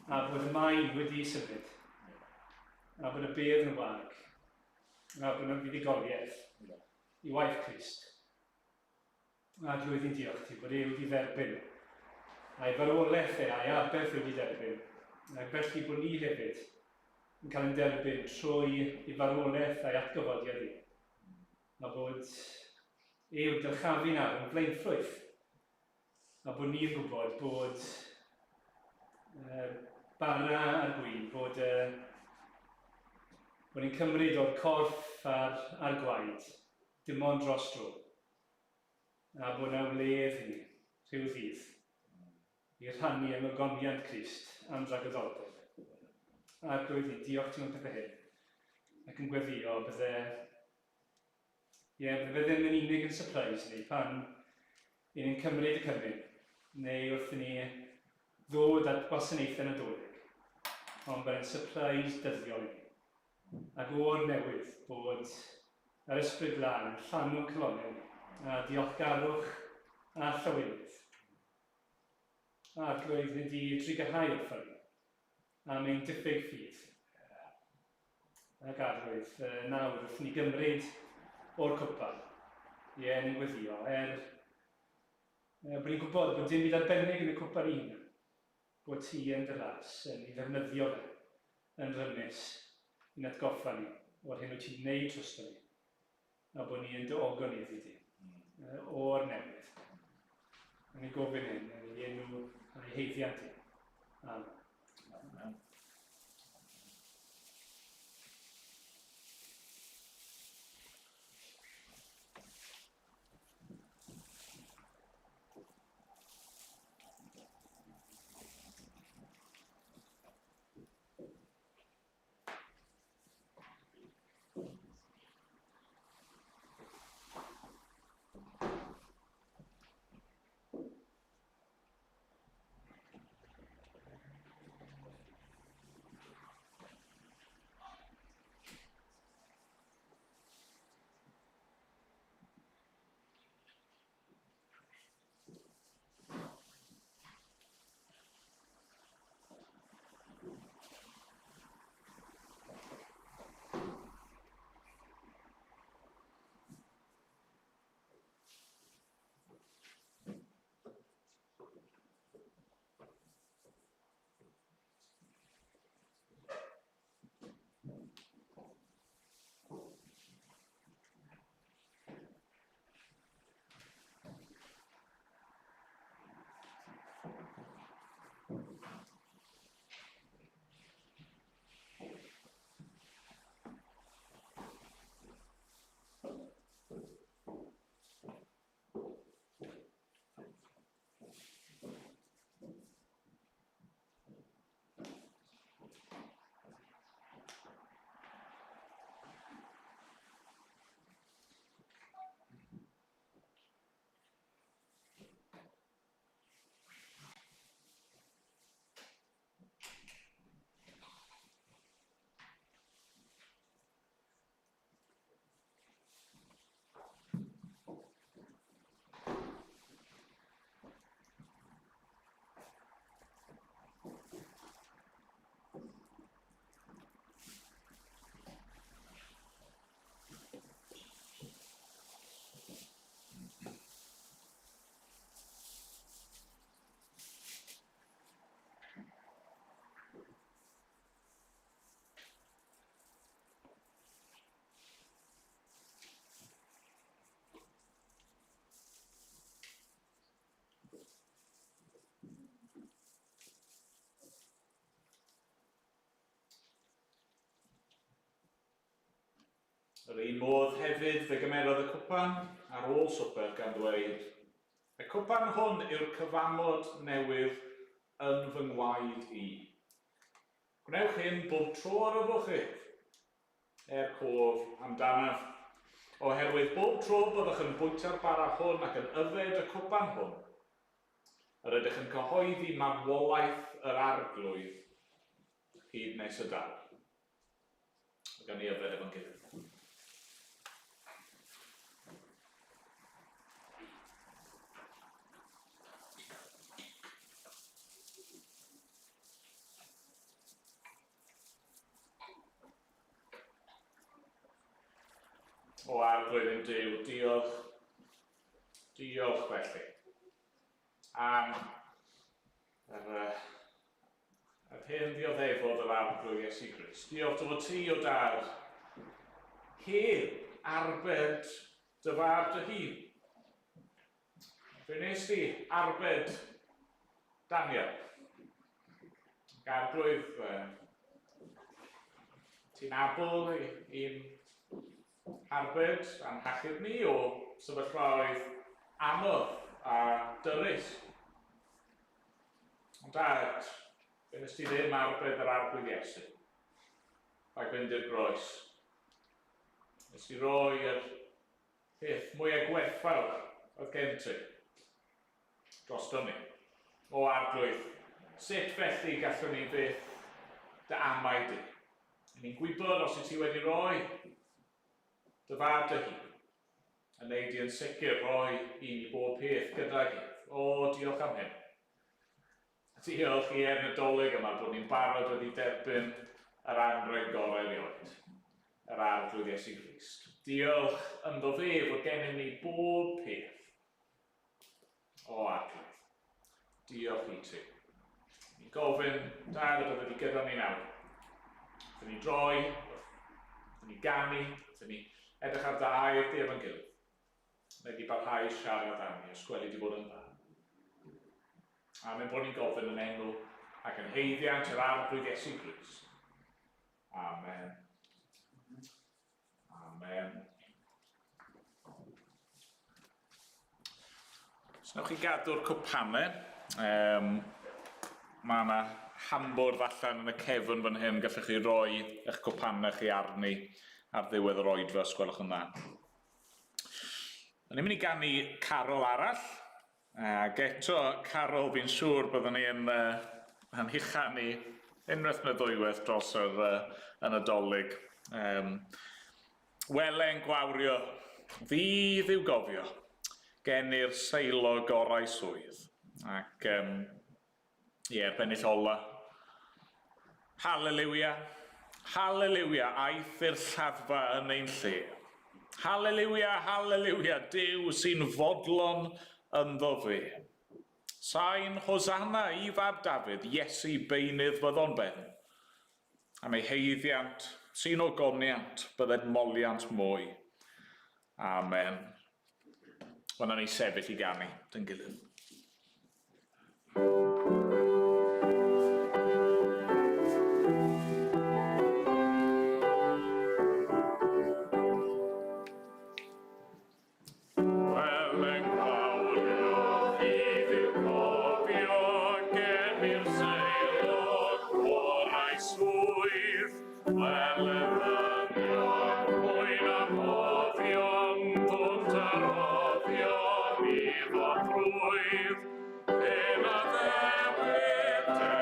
a bod y maen wedi symud. A bod y bedd yn wag. A bod yna fuddugoliaeth i waith Crist. Arglwydd, ni'n diolch ti bod e wedi dderbyn, a'i farwolaeth e a'i aberth e wedi derbyn, ac felly bod ni hefyd yn cael ein derbyn trwy ei farwolaeth a'i atgyfodiad e, a bod e wedi dyrchafu nawr yn flaenffrwyth, a bod ni'n gwybod bod bara a'r gwin, bod, bod ni'n cymryd o'r corff a'r, a'r gwaed, dim ond dros dro. A bod 'na wledd i ni, rhyw ddydd, i rhannu yng ngogoniant Crist am dragwyddoldeb. Arglwydd, ni'n diolch ti am pethau hyn, ac yn gweddio bydde, ie, yeah, bydde ddim yn unig yn surprise ni pan i ni'n cymryd y cymun, neu wrth i ni ddod at gwasanaethau Nadolig, ond byddai'n surprise dyddiol i ni. Ac o'r newydd bod yr Ysbryd Glân yn llanw'n calonnau ni, a diolchgarwch a llawenydd. Arglwydd, ni di drugarhau wrthon ni am ein diffyg ffydd. Ac Arglwydd, nawr wrth ni gymryd o'r cwpan, ie, ni'n gweddio, er bod ni'n gwybod bod dim byd arbennig yn y cwpan i hunan, bod ti yn dy ras yn ei ddefnyddio fe yn rymus i'n atgoffa ni o'r hyn wyt ti'n wneud drosto ni, a bod ni yn dy ogonedddu di o'r newydd. A ni'n gofyn hyn yn ei enw a'i haeddiant di. Amen. Amen. Yr un modd hefyd fe gymerodd y cwpan ar ôl swper gan ddweud, Y cwpan hwn yw'r cyfamod newydd yn fy ngwaed i. Gwnewch hyn bob tro yr yfwch chi, er cof amdanaf. Oherwydd bob tro byddwch yn bwyta'r bara hwn ac yn yfed y cwpan hwn, yr ydych yn cyhoeddi marwolaeth yr Arglwydd hyd nes y daw. A gawn ni yfed efo'n gilydd. O Arglwydd ein Duw, diolch, diolch felly am yr hyn ddioddefodd yr Arglwydd Iesu Grist. Diolch dy fod ti o Dad heb arbed dy fab dy hun. Fe wnes di arbed Daniel. Ac Arglwydd, ti'n abl i'n harbed a'n hachub ni o sefyllfaoedd anodd a dyrys. Ond Dad, fe wnes di ddim arbed yr Arglwydd Iesu rhag fynd i'r groes. Nes di roi yr peth mwyaf gwerthfawr oedd gen ti drosto ni. O Arglwydd, sut felly gallwn ni byth dy amau di? Yn ni'n gwybod os wyt ti wedi rhoi dy fab dy hun, yn neud di yn sicr rhoi i ni bob peth gydag ef. O, diolch am hyn. Diolch i er Nadolig yma bod ni'n barod wedi derbyn yr anrheg gorau erioed, yr Arglwydd Iesu Grist. Diolch ynddo fe fod gennym ni bob peth. O Arglwydd, diolch i ti. Ni'n gofyn, Dad, y bydde di gyda ni nawr. Wrth ni droi, wrth ni ganu, wrth ni edrych ar dy air di efo'n gilydd. Neu di barhau siarad â ni, os gweli di fod yn dda. Amen bod ni'n gofyn yn enw ac yn haeddiant yr Arglwydd Iesu Grist. Amen. Amen. Os newch chi gadw'r cwpanau, mae yna hambwrdd allan yn y cefn fan hyn, gallwch chi roi eich cwpanau chi arni ar ddiwedd yr oedfa, os gwelwch yn dda. Ni'n mynd i ganu carol arall, ac eto carol fi'n siŵr byddwn ni yn yn huchanu unwaith neu ddwywaith dros yr y Nadolig. Wele'n gwawrio, ddydd i'w gofio, geni'r seilo gorau swydd. Ac ie, bennill ola. Haleliwia, haleliwia, aeth i'r lladdfa yn ein lle. Haleliwia, haleliwia, Duw sy'n fodlon ynddo fe. Sain Hosanna i fab Dafydd, Iesu beunydd fyddo'n ben. Am ei haeddiant sy'n ogoniant, bydded moliant mwy. Amen. Wel, nawn ni sefyll i ganu, dyn gilydd. Wel, yn gwawrio fydd i'w cofio geni'r seilog gorau swydd. Wel, y ddynion mwy na moddion ddwnt a rhoddion iddo drwydd. Pe na ddewid dy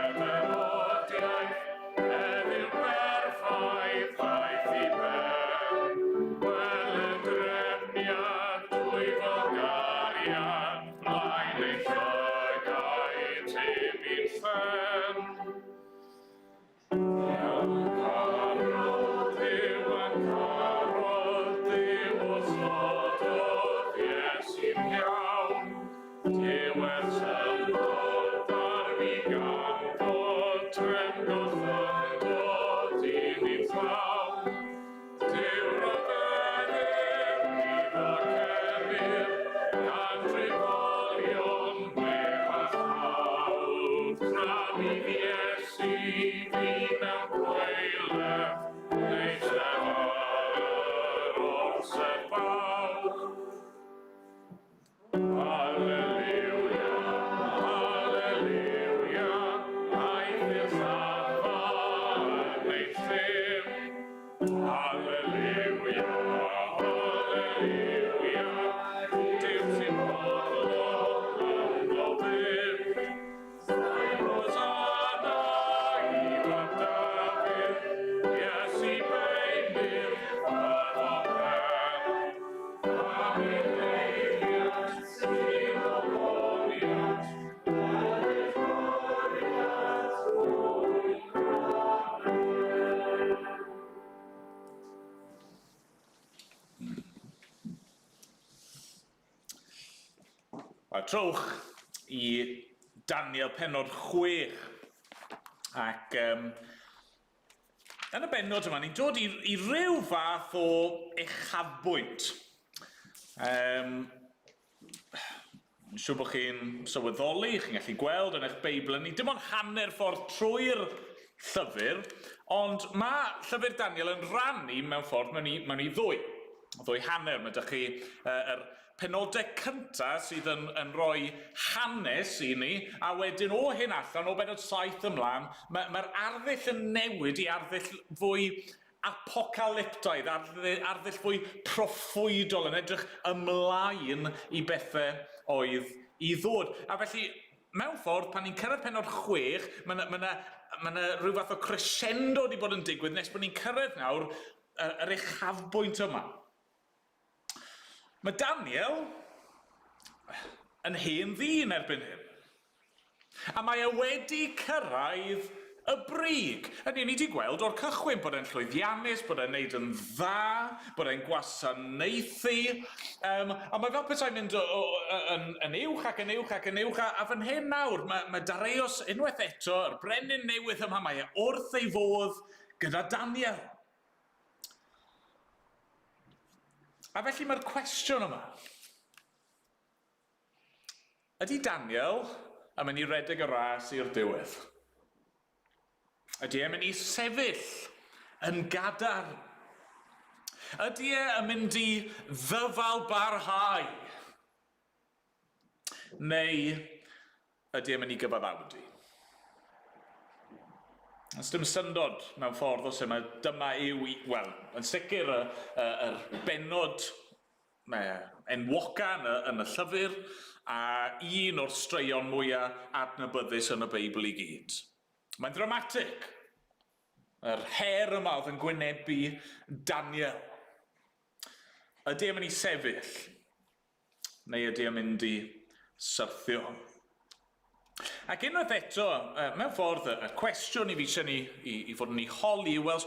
heddiw berffaith ddaeth i ben. Wel, y drefniad dwyfol gariad, blaen ei llygaid heb un llen. Mewn carol trowch i Daniel penod 6. Ac um, yn y bennod yma, ni'n dod i, i ryw fath o uchafbwynt. Um, siŵr bod chi'n sylweddoli, chi'n gallu gweld yn eich Beibl, ni dim ond hanner ffordd trwy'r llyfr, ond mae llyfr Daniel yn rhannu mewn ffordd mewn i, mewn i ddwy. Ddwy hanner. Mae ydych chi uh, yr penodau cyntaf sydd yn, yn rhoi hanes i ni, a wedyn o hyn allan, o benod 7 ymlaen, mae'r mae arddull yn newid i arddull fwy apocalyptaidd, arddull fwy proffwydol, yn edrych ymlaen i bethau oedd i ddod. A felly, mewn ffordd, pan ni'n cyrraedd penod 6, mae yna ma ma ma rhyw fath o crescendo wedi bod yn digwydd nes bod ni'n cyrraedd nawr yr, yr uchafbwynt yma. Mae Daniel yn hen ddyn erbyn hyn. A mae e wedi cyrraedd y brig. Hynny, ni wedi gweld o'r cychwyn bod e'n llwyddiannus, bod e'n neud yn dda, bod e'n gwasanaethu. Um, a mae fel petai'n mynd o, o, yn, yn uwch ac yn uwch ac yn uwch. A, a fan hyn nawr, mae, mae Dareios unwaith eto, yr brenin newydd yma, mae e wrth ei fodd gyda Daniel. A felly mae'r cwestiwn yma. Ydy Daniel yn mynd i redeg y ras i'r diwedd? Ydy e'n mynd i sefyll yn gadarn? Ydy e yn mynd i ddyfal barhau? Neu ydy e'n mynd i gyfaddawdu? Os dim syndod mewn ffordd os yma, dyma yw, wel, yn sicr y, y, yr bennod mae enwoca yn y, yn y llyfr a un o'r straeon mwyaf adnabyddus yn y Beibl i gyd. Mae'n ddramatig. Yr her yma oedd yn gwynebu Daniel. Ydy e'n mynd i sefyll? Neu ydy e'n mynd i syrthio? Ac unwaith eto, mewn ffordd, y cwestiwn i fi eisiau ni i, i fod yn ei holi yw, wel,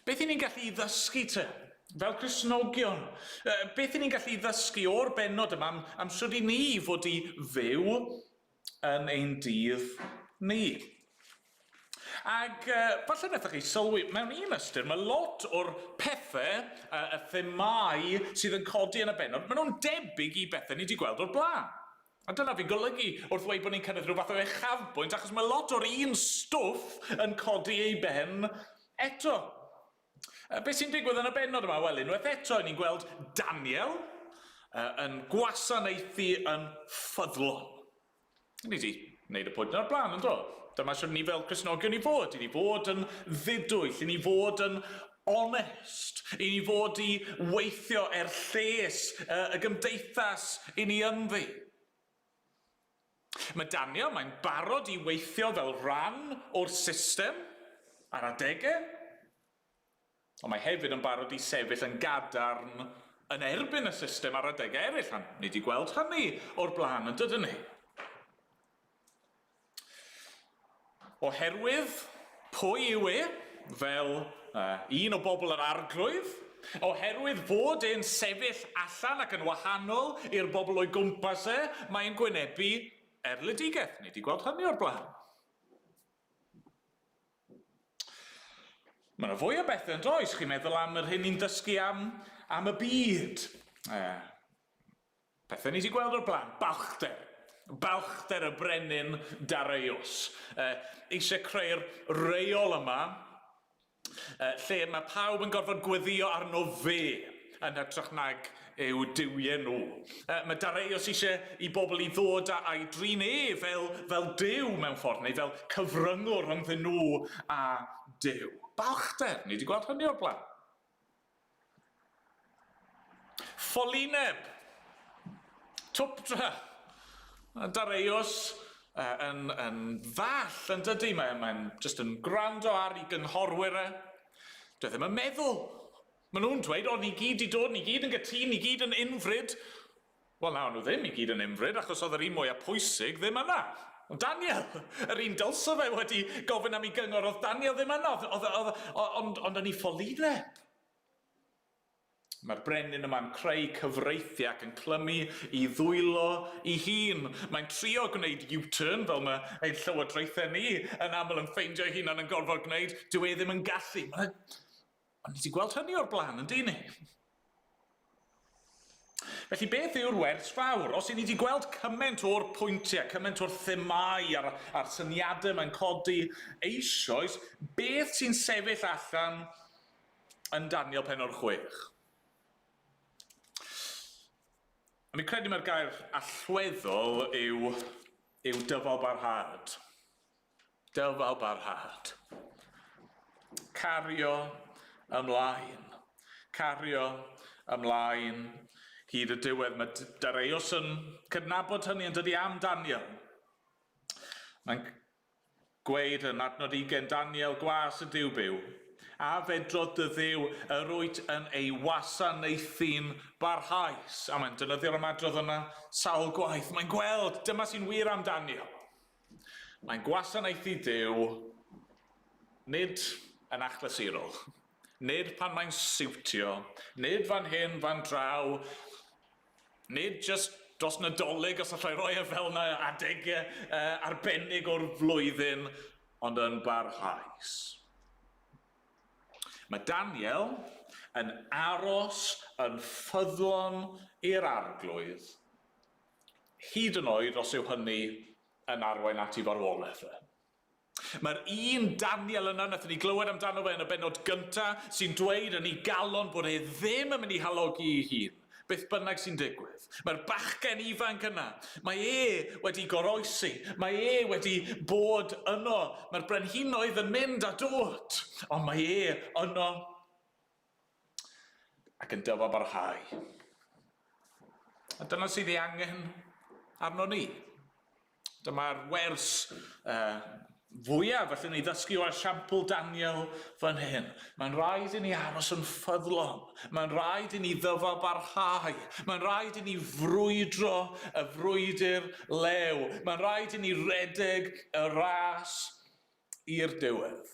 beth i ni'n gallu ei ddysgu te? Fel Cristnogion, beth i ni'n gallu ei ddysgu o'r bennod yma am, am sut i ni fod i fyw yn ein dydd ni? Ac uh, falle wnaethoch chi sylwi, mewn un ystyr, mae lot o'r pethau, uh, y themâu sydd yn codi yn y bennod, maen nhw'n debyg i bethau ni wedi gweld o'r blaen. A dyna fi'n golygu wrth ddweud bod ni'n cyrraedd rhyw fath o uchafbwynt, achos mae lot o'r un stwff yn codi ei ben eto. Beth sy'n digwydd yn y bennod yma? Wel, unwaith eto, ni'n gweld Daniel uh, yn gwasanaethu yn ffyddlon. Ni wedi gwneud y pwynt o'r blaen, yn do? Dyma sy'n ni fel Cristnogion i fod. I ni fod yn ddidwyll, i ni fod yn onest, i ni fod i weithio er lles y gymdeithas i ni ynddi. Mae Daniel, mae'n barod i weithio fel rhan o'r system ar adegau, Ond mae hefyd yn barod i sefyll yn gadarn yn erbyn y system ar adegau eraill, a ni wedi gweld hynny o'r blaen, yn dydyn ni? Oherwydd pwy yw e fel uh, un o bobl yr arglwydd, oherwydd fod e'n sefyll allan ac yn wahanol i'r bobl o'i gwmpas e, mae'n gwynebu erledigaeth. Ni wedi gweld hynny o'r blaen. Mae yna fwy o bethau yn does? Chi'n meddwl am yr hyn ni'n dysgu am, am y byd. E, pethau ni wedi gweld o'r blaen. Balchder. Balchder y brenin Dareios. E, eisiau creu'r reol yma e, lle mae pawb yn gorfod gweddio arno fe yn hytrach nag eu duwiau nhw. Mae Dareios eisiau i bobl i ddod a'i drin e fel, fel Duw mewn ffordd, neu fel cyfryngwr rhyngddyn nhw a Duw. Balchder, ni wedi gweld hynny o'r blaen. Ffolineb, twpdra, Dareios yn, yn ddall yn dydy, mae'n mae just yn gwrando ar ei gynghorwyr e. Dwi e ddim yn meddwl. Maen nhw'n dweud, o, ni gyd 'di dod, ni gyd yn gytûn, ni gyd yn unfryd. Wel, na, o'n nhw ddim i gyd yn unfryd, achos oedd yr un mwyaf pwysig ddim yna. Ond Daniel, yr un dylse fe wedi gofyn am ei gyngor, oedd Daniel ddim yna, oedd, oedd, oedd, ond, ond yn ei ffolineb. Mae'r brenin yma'n creu cyfreithiau ac yn clymu i ddwylo i hun. Mae'n trio gwneud U-turn, fel mae ein llywodraethau ni yn aml yn ffeindio eu hunan yn gorfod gwneud. Dyw e ddim yn gallu. Ond ni wedi gweld hynny o'r blaen, yn dyn ni? Felly beth yw'r wers fawr? Os i ni wedi gweld cymaint o'r pwyntiau, cymaint o'r themâu a'r, a'r syniadau mae'n codi eisoes, beth sy'n sefyll allan yn Daniel penod 6. A mi'n credu mae'r gair allweddol yw, yw dyfal barhad. Dyfal barhad. Cario ymlaen. Cario ymlaen hyd y diwedd. Mae Dareios yn cydnabod hynny yn dydi am Daniel. Mae'n Gweud yn adnod ugain Daniel, gwas y Duw byw, a fedrodd dy Dduw yr wyt yn ei wasanaethu'n barhaus. A mae'n defnyddio'r ymadrodd yna sawl gwaith. Mae'n gweld, dyma sy'n wir am Daniel. Mae'n gwasanaethu Duw nid yn achlysurol, nid pan mae'n siwtio, nid fan hyn, fan draw, Nid jyst dros Nadolig, os allai roi e fel yna, adegau uh, arbennig o'r flwyddyn, ond yn barhaus. Mae Daniel yn aros yn ffyddlon i'r arglwydd, hyd yn oed os yw hynny yn arwain at ei farwolaeth e. Mae'r un Daniel yna wnaethon ni glywed amdano fe yn y bennod gynta, sy'n dweud yn ei galon bod e ddim yn mynd i halogi ei hun, beth bynnag sy'n digwydd. Mae'r bachgen ifanc yna, mae e wedi goroesi, mae e wedi bod yno, mae'r brenhinoedd yn mynd a dod, ond mae e yno ac yn dyfo barhau. A dyna sydd ei angen arno ni. Dyma'r wers uh, fwyaf allan ni ddysgu o esiampl Daniel fan hyn. Mae'n rhaid i ni aros yn ffyddlon. Mae'n rhaid i ni ddyfo barhau. Mae'n rhaid i ni frwydro y frwydr lew. Mae'n rhaid i ni redeg y ras i'r diwedd.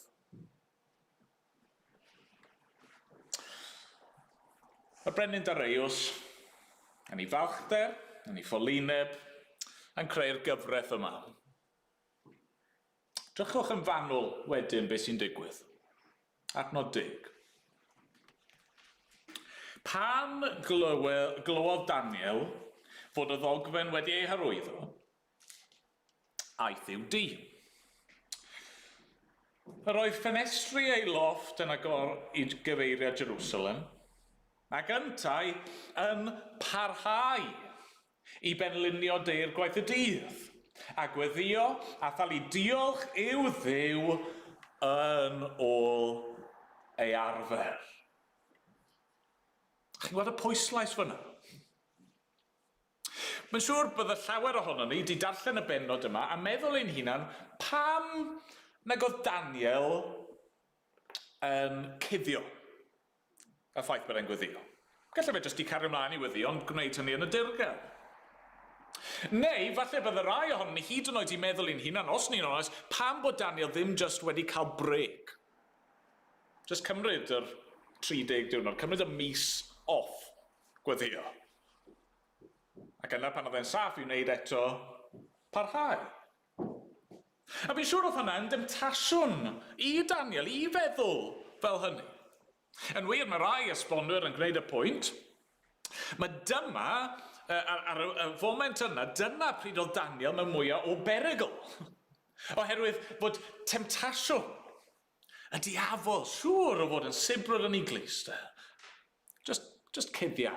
Y brenin Dareius, yn ei falchder, yn ei ffolineb, yn creu'r gyfraith yma. Drychwch yn fanwl wedyn beth sy'n digwydd. Adnod deg. Pan glywe, glywodd Daniel fod y ddogfen wedi ei harwyddo, aeth i'w dŷ. Yr oedd ffenestri ei lofft yn agor i gyfeiriad Jerusalem, ac yntau yn parhau i benlinio deirgwaith y dydd, a gweddïo a thalu diolch i'w Dduw yn ôl ei arfer. Chi'n gweld y pwyslais fyna? Mae'n siŵr bydde llawer ohonon ni 'di darllen y bennod yma a meddwl ein hunan, pam nag oedd Daniel yn cuddio y ffaith bod e'n gweddio? Gallai fe jyst 'di cario mlaen i weddio ond gwneud hynny yn y dirgel. Neu falle bydde rai ohonon ni hyd yn oed 'di meddwl i'n hunan, os ni'n onest, pam bod Daniel ddim jyst wedi cael brêc? Jyst cymryd yr 30 diwrnod, cymryd y mis off gweddio. Ac yna pan oedd e'n saff i'w wneud eto, parhau. A fi'n siŵr oedd hwnna yn demtasiwn i Daniel i feddwl fel hynny. Yn wir, mae rai esbonwyr yn gwneud y pwynt, mae dyma, ar, ar y foment yna, dyna pryd oedd Daniel mewn mwyaf o berygl. Oherwydd fod temtasiwn y diafol siŵr o fod yn sibrwd yn ei glust. Just, just cuddia.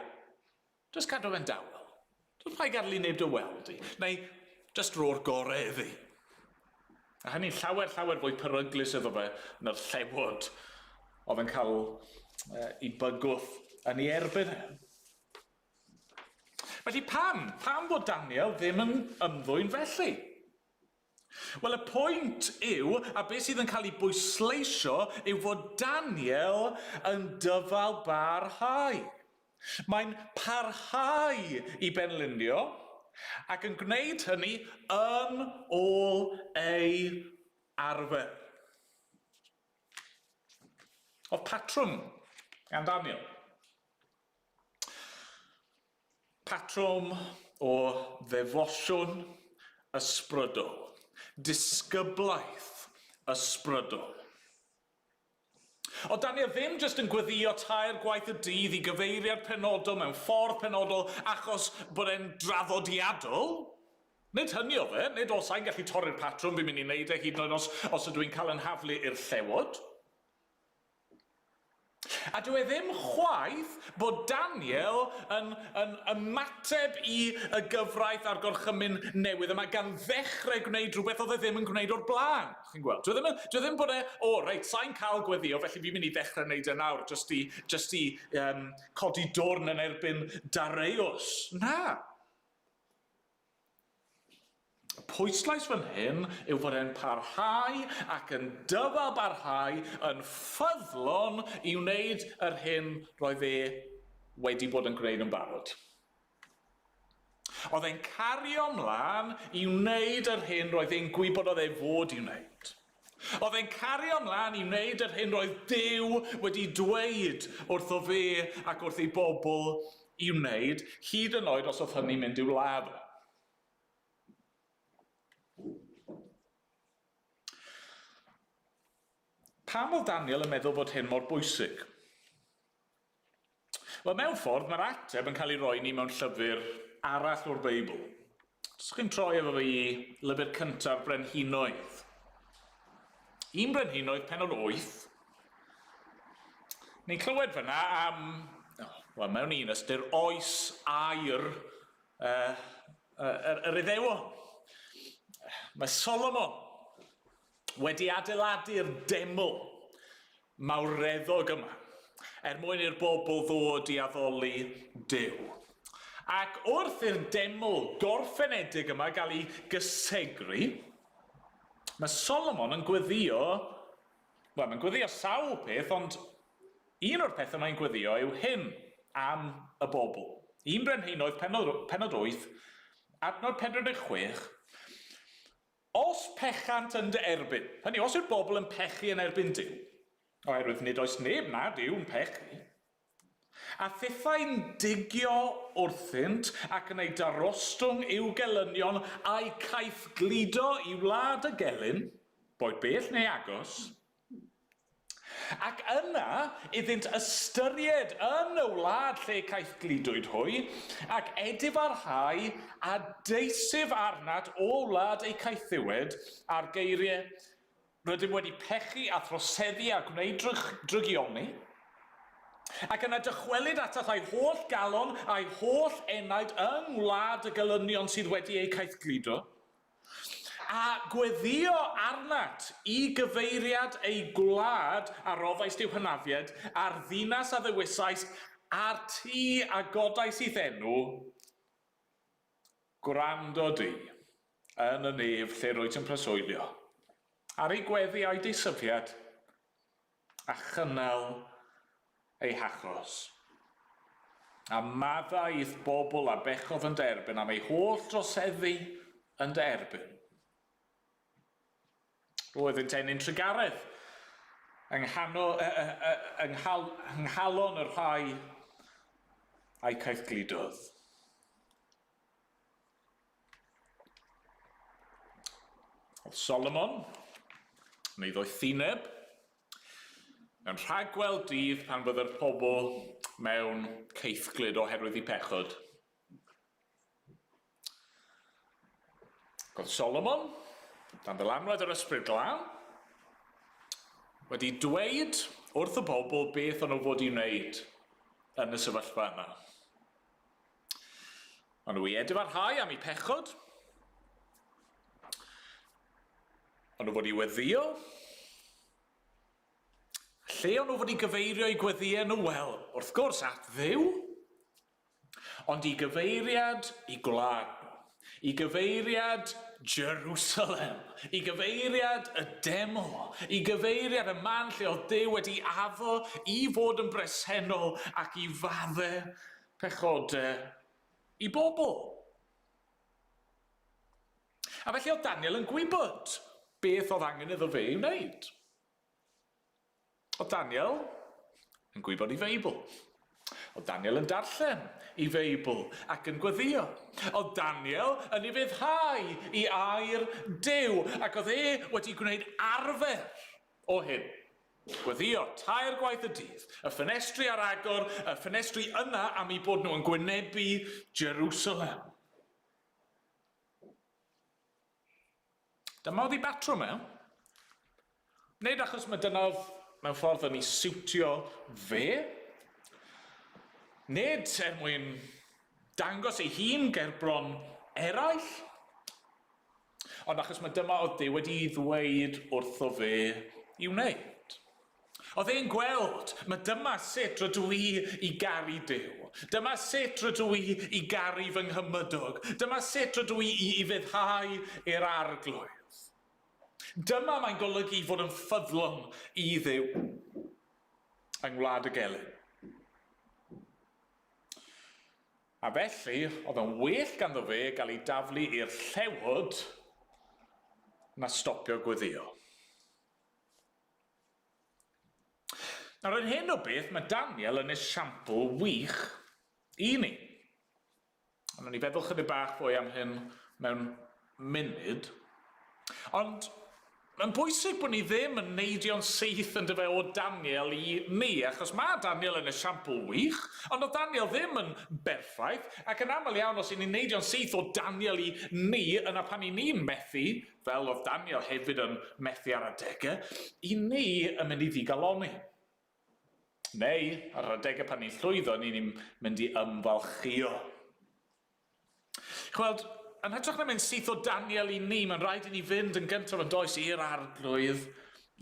Just cadw fe'n dawel. Just paid gadael i neb dy weld di. Neu just ro'r gore iddi. A hynny'n llawer, llawer fwy peryglus iddo fe na'r llewod oedd yn cael i bygwth yn ei erbyn e. Felly pam? Pam fod Daniel ddim yn ymddwyn felly? Wel, y pwynt yw, a beth sydd yn cael ei bwysleisio, yw fod Daniel yn dyfal barhau. Mae'n parhau i benlinio ac yn gwneud hynny yn ôl ei arfer. Oedd patrwm gan Daniel. Patrwm o ddefosiwn ysbrydol, disgyblaeth ysbrydol. Oedd Daniel ddim jyst yn gweddïo tair gwaith y dydd i gyfeiriad penodol mewn ffordd penodol achos bod e'n draddodiadol. Nid hynny oedd e, nid os sai'n gallu torri'r patrwm fi'n mynd i wneud e hyd yn oed os, os ydw i'n cael yn haflu i'r llewod. A dyw e ddim chwaith bod Daniel yn, yn ymateb i y gyfraith a'r gorchymyn newydd yma gan ddechrau gwneud rhywbeth oedd e ddim yn gwneud o'r blaen. Chi'n gweld? Dyw e ddim, yn, dyw e ddim bod e, o reit, sa'n cael gweddio, felly fi'n mynd i ddechrau wneud e nawr, jyst i, jyst i um, codi dwrn yn erbyn Dareius. Na. Y pwyslais fan hyn yw fod e'n parhau ac yn dyfalbarhau yn ffyddlon i wneud yr hyn roedd e wedi bod yn gwneud yn barod. Oedd e'n cario mlaen i wneud yr hyn roedd e'n gwybod oedd e fod i wneud. Oedd e'n cario mlaen i wneud yr hyn roedd Duw wedi dweud wrtho fe ac wrth ei bobl i wneud, hyd yn oed os oedd hynny'n mynd i'w ladd o. Pam oedd Daniel yn meddwl bod hyn mor bwysig? Wel, mewn ffordd, mae'r ateb yn cael ei roi ni mewn llyfr arall o'r Beibl. Os chi'n troi efo fi i lyfr cyntaf Brenhinoedd. Un Brenhinoedd, penod 8. Ni'n clywed fyna am, oh, wel, mewn un ystyr, oes aur uh, yr, yr Iddewon. Mae Solomon wedi adeiladu'r deml mawreddog yma er mwyn i'r bobl ddod i addoli Duw. Ac wrth i'r deml gorffenedig yma gael ei gysegru, mae Solomon yn gweddio, wel, mae'n gweddio sawl peth, ond un o'r pethau mae'n gweddio yw hyn am y bobl. Un Brenhinoedd penod, penod 8, adnod 46, Os pechant yn dy erbyn, hynny yw, os yw'r bobl yn pechu yn erbyn Duw, oherwydd nid oes neb nad yw'n pechu, a thithau'n digio wrthynt ac yn eu darostwng i'w gelynion a'u caethgludo i wlad y gelyn, boed bell neu agos, Ac yna iddynt ystyried yn y wlad lle caethgludwyd hwy, ac edifarhau a deisyf arnat o wlad eu caethiwed, a'r geiriau, Rydym wedi pechu a throseddu a gwneud drygioni. Ac yna dychwelyd atat â'i holl galon a'i holl enaid yng ngwlad y gelynion sydd wedi eu caethgludo. A gweddïo arnat i gyfeiriad eu gwlad a roddaist i'w hynafiaid, a'r ddinas a ddewisaist, a'r tŷ a godais i'th enw, gwrando di yn y nef lle rwyt yn preswylio, ar eu gweddi a'u deisyfiad, a chynnal ei hachos. A maddau i'th bobl a bechodd yn dy erbyn am eu holl droseddu yn dy erbyn. Roedd yn ennyn trugaredd yng nghalon y rhai a'i caethgludodd. Oedd Solomon, neu ddoethineb, yn rhagweld dydd pan fydde'r pobl mewn caethglud oherwydd eu pechod. Oedd Solomon, dan ddylanwad yr Ysbryd Glân, wedi dweud wrth y bobl beth o'n nhw fod i wneud yn y sefyllfa yna. Ond nhw i edifarhau am eu pechod. Ond nhw fod i weddio. Lle o'n nhw fod i gyfeirio i gweddiau nhw? Wel, wrth gwrs, at Dduw. Ond i gyfeiriad i gwlad nhw. I gyfeiriad Jerusalem. I gyfeiriad y deml. I gyfeiriad y man lle oedd Duw wedi addo i fod yn bresennol ac i fadde pechodau i bobl. A felly oedd Daniel yn gwybod beth oedd angen iddo fe ei wneud. Oedd Daniel yn gwybod ei Feibl. Oedd Daniel yn darllen i Feibl ac yn gweddio. Oedd Daniel yn ufuddhau i air Duw ac oedd e wedi gwneud arfer o hyn. Gweddio tair gwaith y dydd, y ffenestri ar agor, y ffenestri yna am eu bod nhw yn gwynebu Jerusalem. Dyma oedd ei batrwm e. Nid achos mae dyna oedd mewn ffordd yn ei siwtio fe. Nid er mwyn dangos ei hun gerbron eraill. Ond achos mae dyma oedd Duw wedi ddweud wrtho fe i wneud. Oedd e'n gweld, mae dyma sut rydw i i garu Duw. Dyma sut rydw i i garu fy nghymydog. Dyma sut rydw i i ufuddhau i'r Arglwydd. Dyma mae'n golygu fod yn ffyddlon i Dduw yng ngwlad y gelyn. A felly, oedd yn well ganddo fe gael ei daflu i'r llewod na stopio gweddio. Nawr, yn hyn o beth, mae Daniel yn esiampl wych i ni. Ond ni feddwl chydig bach fwy am hyn mewn munud. Ond mae'n bwysig bod ni ddim yn neidio'n syth yn dyfe o Daniel i ni, achos mae Daniel yn esiampl wych, ond oedd Daniel ddim yn berffaith, ac yn aml iawn os y'n ni'n neidio'n syth o Daniel i ni, yna pan y'n ni'n methu, fel oedd Daniel hefyd yn methu ar adegau, i ni yn mynd i ddigalonni. Neu, ar adegau pan ni'n llwyddo, ni'n mynd i ymfalchïo. Chweld, yn hytrach na mynd syth o Daniel i ni, mae'n rhaid i ni fynd yn gyntaf yn does i'r arglwydd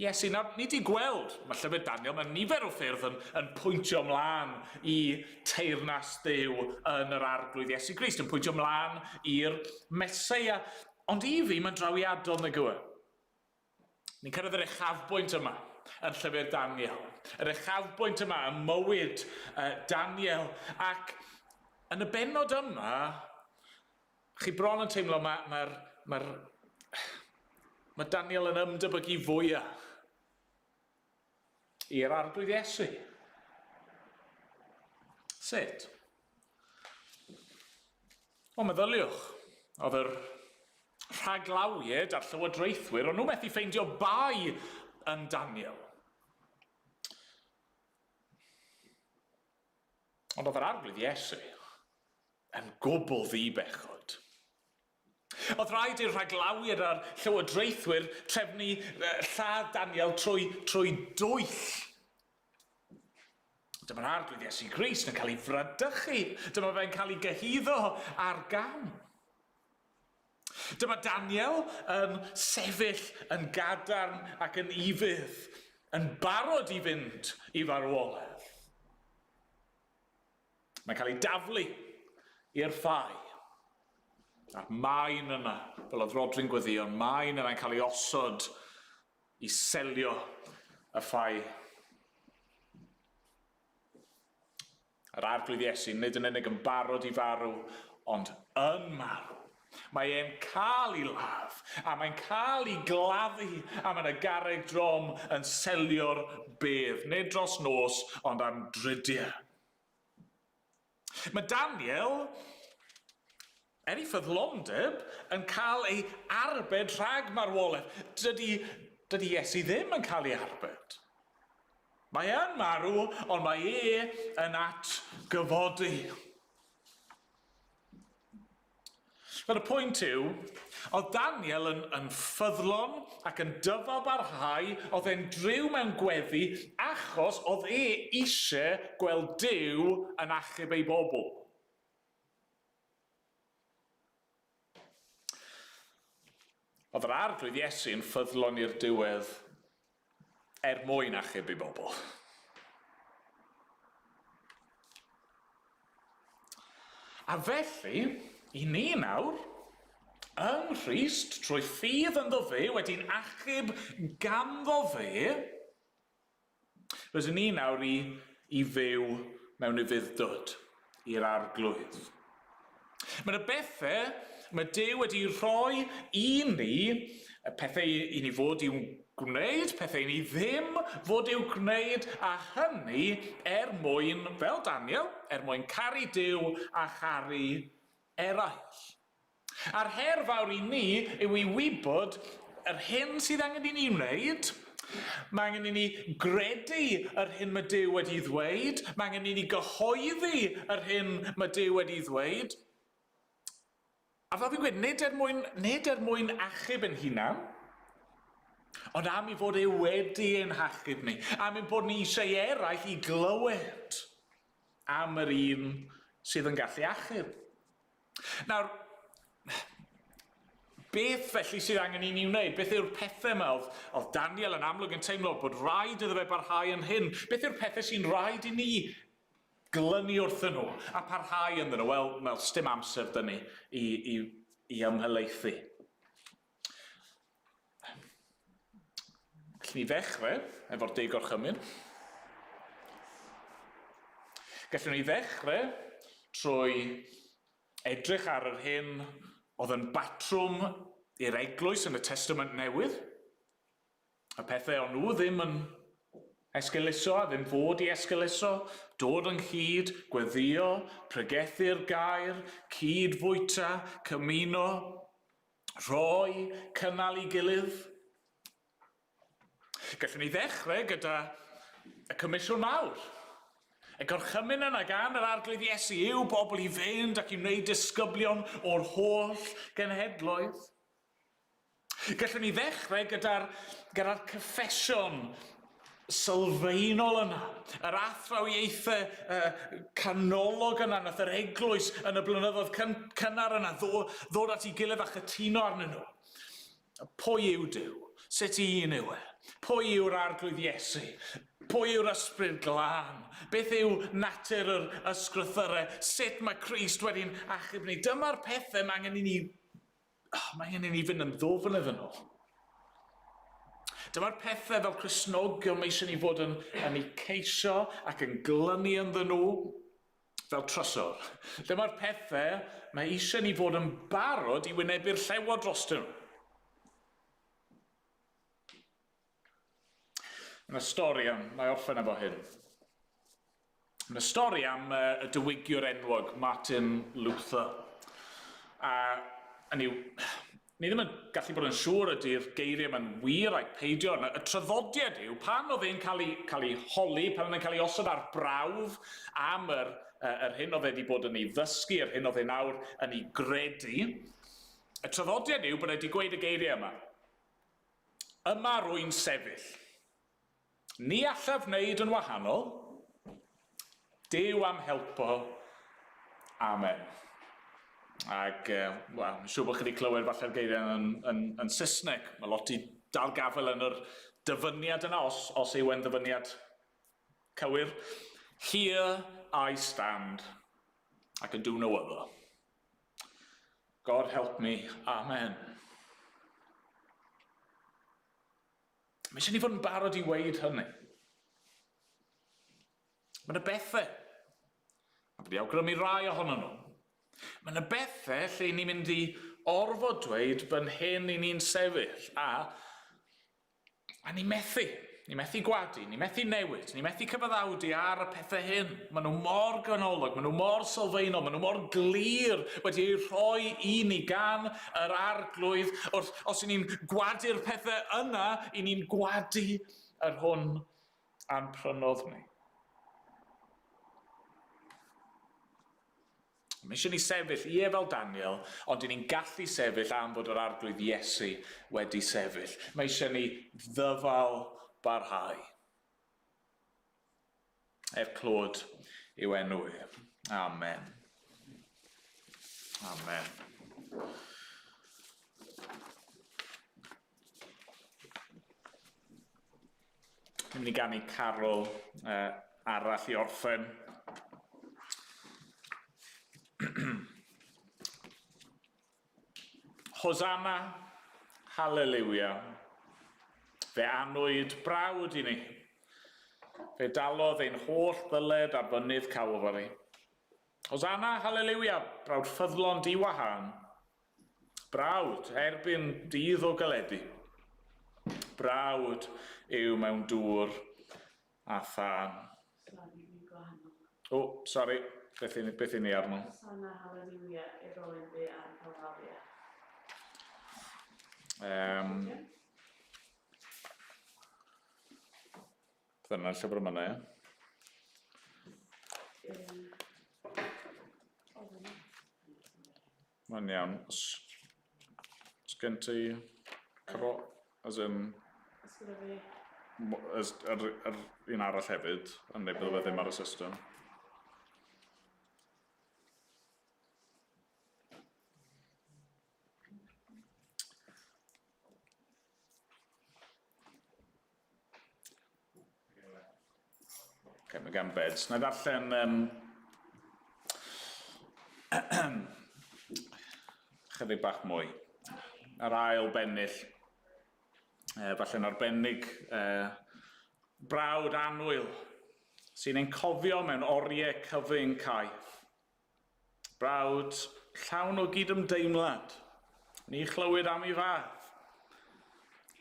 Iesu. Nawr, ni di gweld, mae llyfr Daniel, mae nifer o ffyrdd yn, yn pwyntio mlaen i teyrnas Dduw yn yr arglwydd Iesu Grist, yn pwyntio mlaen i'r Meseia. Ond i fi, mae'n drawiadol, nag yw e? Ni'n cyrraedd yr uchafbwynt yma yn llyfr Daniel. Yr uchafbwynt yma ym mywyd uh, Daniel. Ac yn y bennod yma, chi bron yn teimlo mae'r mae, mae, mae Daniel yn ymdebygu fwyaf i'r Arglwydd Iesu. Sut? O, meddyliwch, oedd yr rhaglawied a'r llywodraethwyr, o'n nhw methu ffeindio bai yn Daniel. Ond oedd yr Arglwydd Iesu yn gwbl ddi-bechod. Oedd rhaid i'r rhaglawied a'r llywodraethwyr trefnu lladd Daniel trwy, trwy dwyll. Dyma'r Arglwydd Iesu Grist yn cael ei fradychu. Dyma fe'n cael ei gyhuddo ar gam. Dyma Daniel yn sefyll yn gadarn ac yn ufudd, yn barod i fynd i farwolaeth. Mae'n cael ei daflu i'r ffau. A'r maen yna, fel oedd Rodri'n gweddio, maen yna'n cael ei osod i selio y ffau. Yr Arglwydd Iesu, nid yn unig yn barod i farw, ond yn marw. Mae e'n cael ei ladd, a mae'n cael ei gladdu, a mae yna garreg drom yn selio'r bedd, nid dros nos, ond am dridiau. Mae Daniel, er ei ffyddlondeb, yn cael ei arbed rhag marwolaeth. Dydy, dydy Iesu ddim yn cael ei arbed. Mae e'n marw, ond mae e yn atgyfodi. Wel, y pwynt yw, oedd Daniel yn, yn ffyddlon ac yn dyfalbarhau, oedd e'n driw mewn gweddi, achos oedd e eisiau gweld Duw yn achub ei bobl. Oedd yr Arglwydd Iesu yn ffyddlon i'r diwedd er mwyn achub ei bobl. A felly, i ni nawr, yng Nghrist, trwy ffydd ynddo fe, wedi'n achub ganddo fe, rydyn ni nawr i, i fyw mewn ufudd-dod i'r Arglwydd. Mae yna bethau mae Duw wedi rhoi i ni, y pethau i, i ni fod i'w gwneud pethau ni ddim fod i'w gwneud a hynny er mwyn, fel Daniel, er mwyn caru Duw a charu eraill. A'r her fawr i ni yw i wybod yr hyn sydd angen i ni wneud. Mae angen i ni gredu yr hyn mae Duw wedi ddweud. Mae angen i ni gyhoeddi yr hyn mae Duw wedi ddweud. A fel fi'n gweud, nid er mwyn, nid er mwyn achub ein hunan, ond am i fod e wedi ein hachub ni, am ein bod ni eisiau eraill i glywed am yr un sydd yn gallu achub. Nawr, beth felly sydd angen i ni wneud? Beth yw'r pethau yma? Oedd, oedd Daniel yn amlwg yn teimlo bod rhaid iddo fe barhau yn hyn. Beth yw'r pethau sy'n rhaid i ni glynu wrthyn nhw a parhau ynddyn nhw? Wel, wel, sdim amser dyn ni i, i, i ymhelaethu. Gallwn ni ddechrau efo'r deg gorchymyn. Gallwn ni ddechrau trwy edrych ar yr hyn oedd yn batrwm i'r eglwys yn y Testament Newydd. Y pethau o'n nhw ddim yn esgeuluso a ddim fod i esgeuluso, dod ynghyd, gweddio, pregethu'r gair, cyd-fwyta, cymuno, rhoi, cynnal i gilydd. Gallwn ni ddechrau gyda y Comisiwn Mawr. Y gorchymyn yna gan yr Arglwydd Iesu yw bobl i fynd ac i wneud disgyblion o'r holl genhedloedd. Gallwn ni ddechrau gyda'r gyda cyffesion sylfaenol yna, yr athrawiaethau uh, canolog yna nath yr eglwys yn y blynyddoedd cyn, cynnar yna ddod, ddod at ei gilydd a chytuno arnyn nhw. Pwy yw Duw? Sut un yw e? Pwy yw'r Arglwydd Iesu? Pwy yw'r Ysbryd Glân? Beth yw natur yr ysgrythyrau? Sut mae Crist wedi'n achub ni? Dyma'r pethau mae angen i ni Oh, mae angen i ni fynd yn ddwfn iddyn nhw. Dyma'r pethau fel Cristnogion mae eisiau ni fod yn, yn eu ceisio ac yn glynu ynddyn nhw fel trysor. Dyma'r pethau mae eisiau ni fod yn barod i wynebu'r llewod drostyn nhw. Mae yna stori am, mae orffen efo hyn. Mae yna stori am y diwygiwr enwog Martin Luther. A hynny yw, ni ddim yn gallu bod yn siŵr ydy'r geiriau yma'n wir ai peidio. Y traddodiad yw, pan oedd e'n cael ei, cael ei holi, pan oedd e'n cael ei osod ar brawf am yr, yr hyn oedd e wedi bod yn ei ddysgu, yr hyn oedd e nawr yn ei gredu, y traddodiad yw bod e wedi gweud y geiriau yma. Yma rwy'n sefyll. Ni allaf wneud yn wahanol. Duw am helpo. Amen. Ac, uh, wel, yn siŵr bod chi wedi clywed falle'r geiriau yn, yn, yn Saesneg. Mae lot i dal gafael yn yr dyfyniad yna, os, os yw e'n ddyfyniad cywir. Here I stand. I can do no other. God help me. Amen. Mae eisiau ni fod yn barod i weid hynny. Mae yna bethau. A wedi awgrymu rai ohonyn nhw. Mae yna bethau lle ni'n mynd i orfod dweud fan hyn i ni'n sefyll. A A ni methu. Ni methu gwadu, ni methu newid, ni methu cyfaddawdu ar y pethau hyn. Maen nhw mor ganolog, maen nhw mor sylfaenol, maen nhw mor glir wedi eu rhoi i ni gan yr Arglwydd. Wrth, os y'n ni'n gwadu'r pethau yna, i ni'n gwadu yr hwn a'n prynodd ni. Mae eisiau ni sefyll, ie fel Daniel, ond i ni'n gallu sefyll am fod yr Arglwydd Iesu wedi sefyll. Mae eisiau ni ddyfal barhau. Er clod i'w enw e. Amen. Amen. Ni'n mynd i ganu carol uh, arall i orffen. Hosanna, hallelujah. Fe anwyd brawd i ni. Fe dalodd ein holl ddyled ar fynydd Calvary. Hosanna, hallelujah, brawd ffyddlon di-wahân. Brawd, erbyn dydd o galedu. Brawd yw mewn dŵr a thân. Sori, fi'n gwahanol. O, sori, beth i, beth i ni arno? Hosanna, haleluia, i'r oen bu ar Calfaria. Um, Dyna'r llyfr yma, ie? Mae'n iawn. Os, os gen ti cyfo, as in... Os gyda fi... As, yr, yr un arall hefyd, yn neu bydde fe ddim ar y system. Okay, mae gan beds. Na i ddarllen um, chydig bach mwy. Yr ail bennill, falle'n arbennig, brawd annwyl, sy'n ein cofio mewn oriau cyfyng caeth. Brawd llawn o gydymdeimlad, ni chlywyd am ei fath.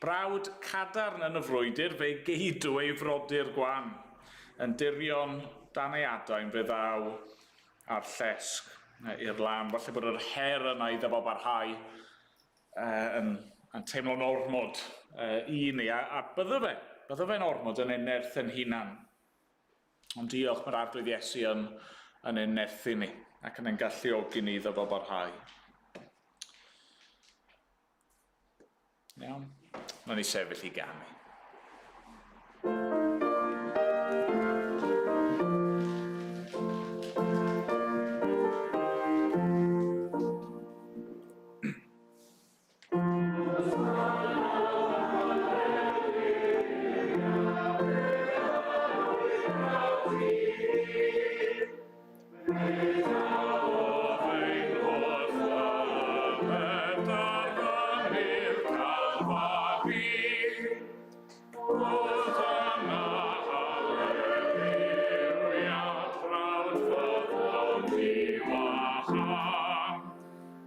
Brawd cadarn yn y frwydr, fe geidw ei frodyr gwan. Yn dirion dan ei adain fe ddaw a'r llesg i'r lan. Falle bod yr her yna iddo fo barhau yn, yn teimlo'n ormod i ni, a, a bydde fe, bydde fe'n ormod yn ei nerth yn hunan. Ond diolch, mae'r Arglwydd Iesu yn, yn ein nerthu ni ac yn ein galluogi ni iddo fo barhau. Iawn, nawn ni sefyll i ganu.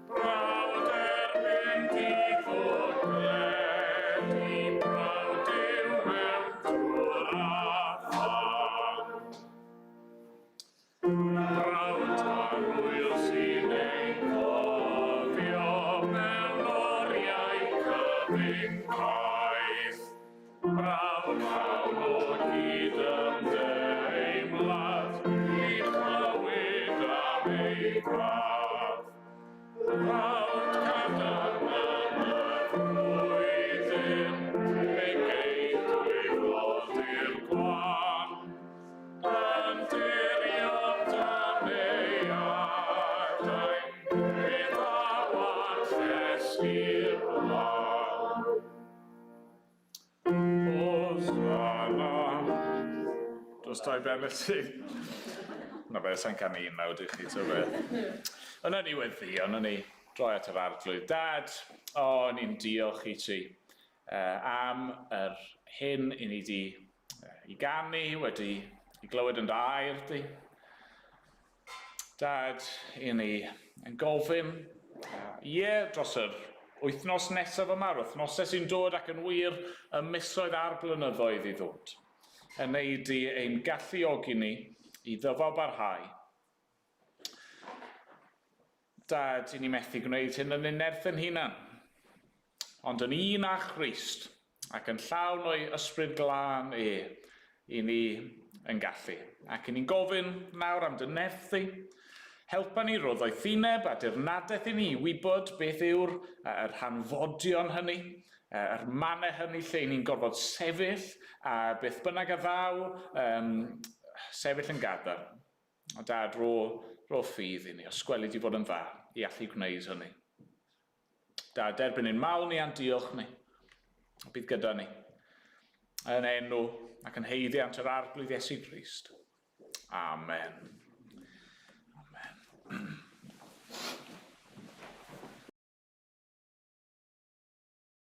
Brawd erbyn dydd o gledu, brawd yw mewn dŵr a thân. Brawd annwyl sy'n ein cofio mewn oriau cyfyng caeth. Brawd llawn o gydymdeimlad, ni chlywyd am ei fath. Brawd cadarn yn y flwyddyn, fe geidw ei frodyr gwan. Yn dirion dan ei adain, fe ddaw a'r llesg i'r lan. Hosanna. Dros dau ben y tŷ. Na fe, sa'n canu un nawr, dych chi, ta beth. Yna ni weddi, yna ni droi at yr arglwydd. Dad, o, ni'n diolch i ti am yr hyn i ni di i ganu, wedi i glywed yn dy air di. Dad, i ni yn gofyn, ie, dros yr wythnos nesaf yma, yr wythnosau sy'n dod ac yn wir y misoedd a'r blynyddoedd i ddod, yn neud di ein galluogi ni i ddyfal barhau. Dad, i ni methu gwneud hyn yn ein nerth yn hunan, ond yn un â Christ ac yn llawn o'i ysbryd glân e, i ni yn gallu. Ac i ni'n gofyn nawr am dy nerth di. Helpa ni ro ddoethineb a dirnadaeth i ni i wybod beth yw'r yr hanfodion hynny, yr mannau hynny lle i ni'n gorfod sefyll, a beth bynnag a ddaw, um, sefyll yn gadarn. O dad, ro, ro ffydd i ni, os gweli di fod yn dda i allu gwneud hynny. Da, derbyn ein mawl ni a'n diolch ni. A bydd gyda ni. Yn enw ac yn haeddiant yr Arglwydd Iesu Grist. Amen.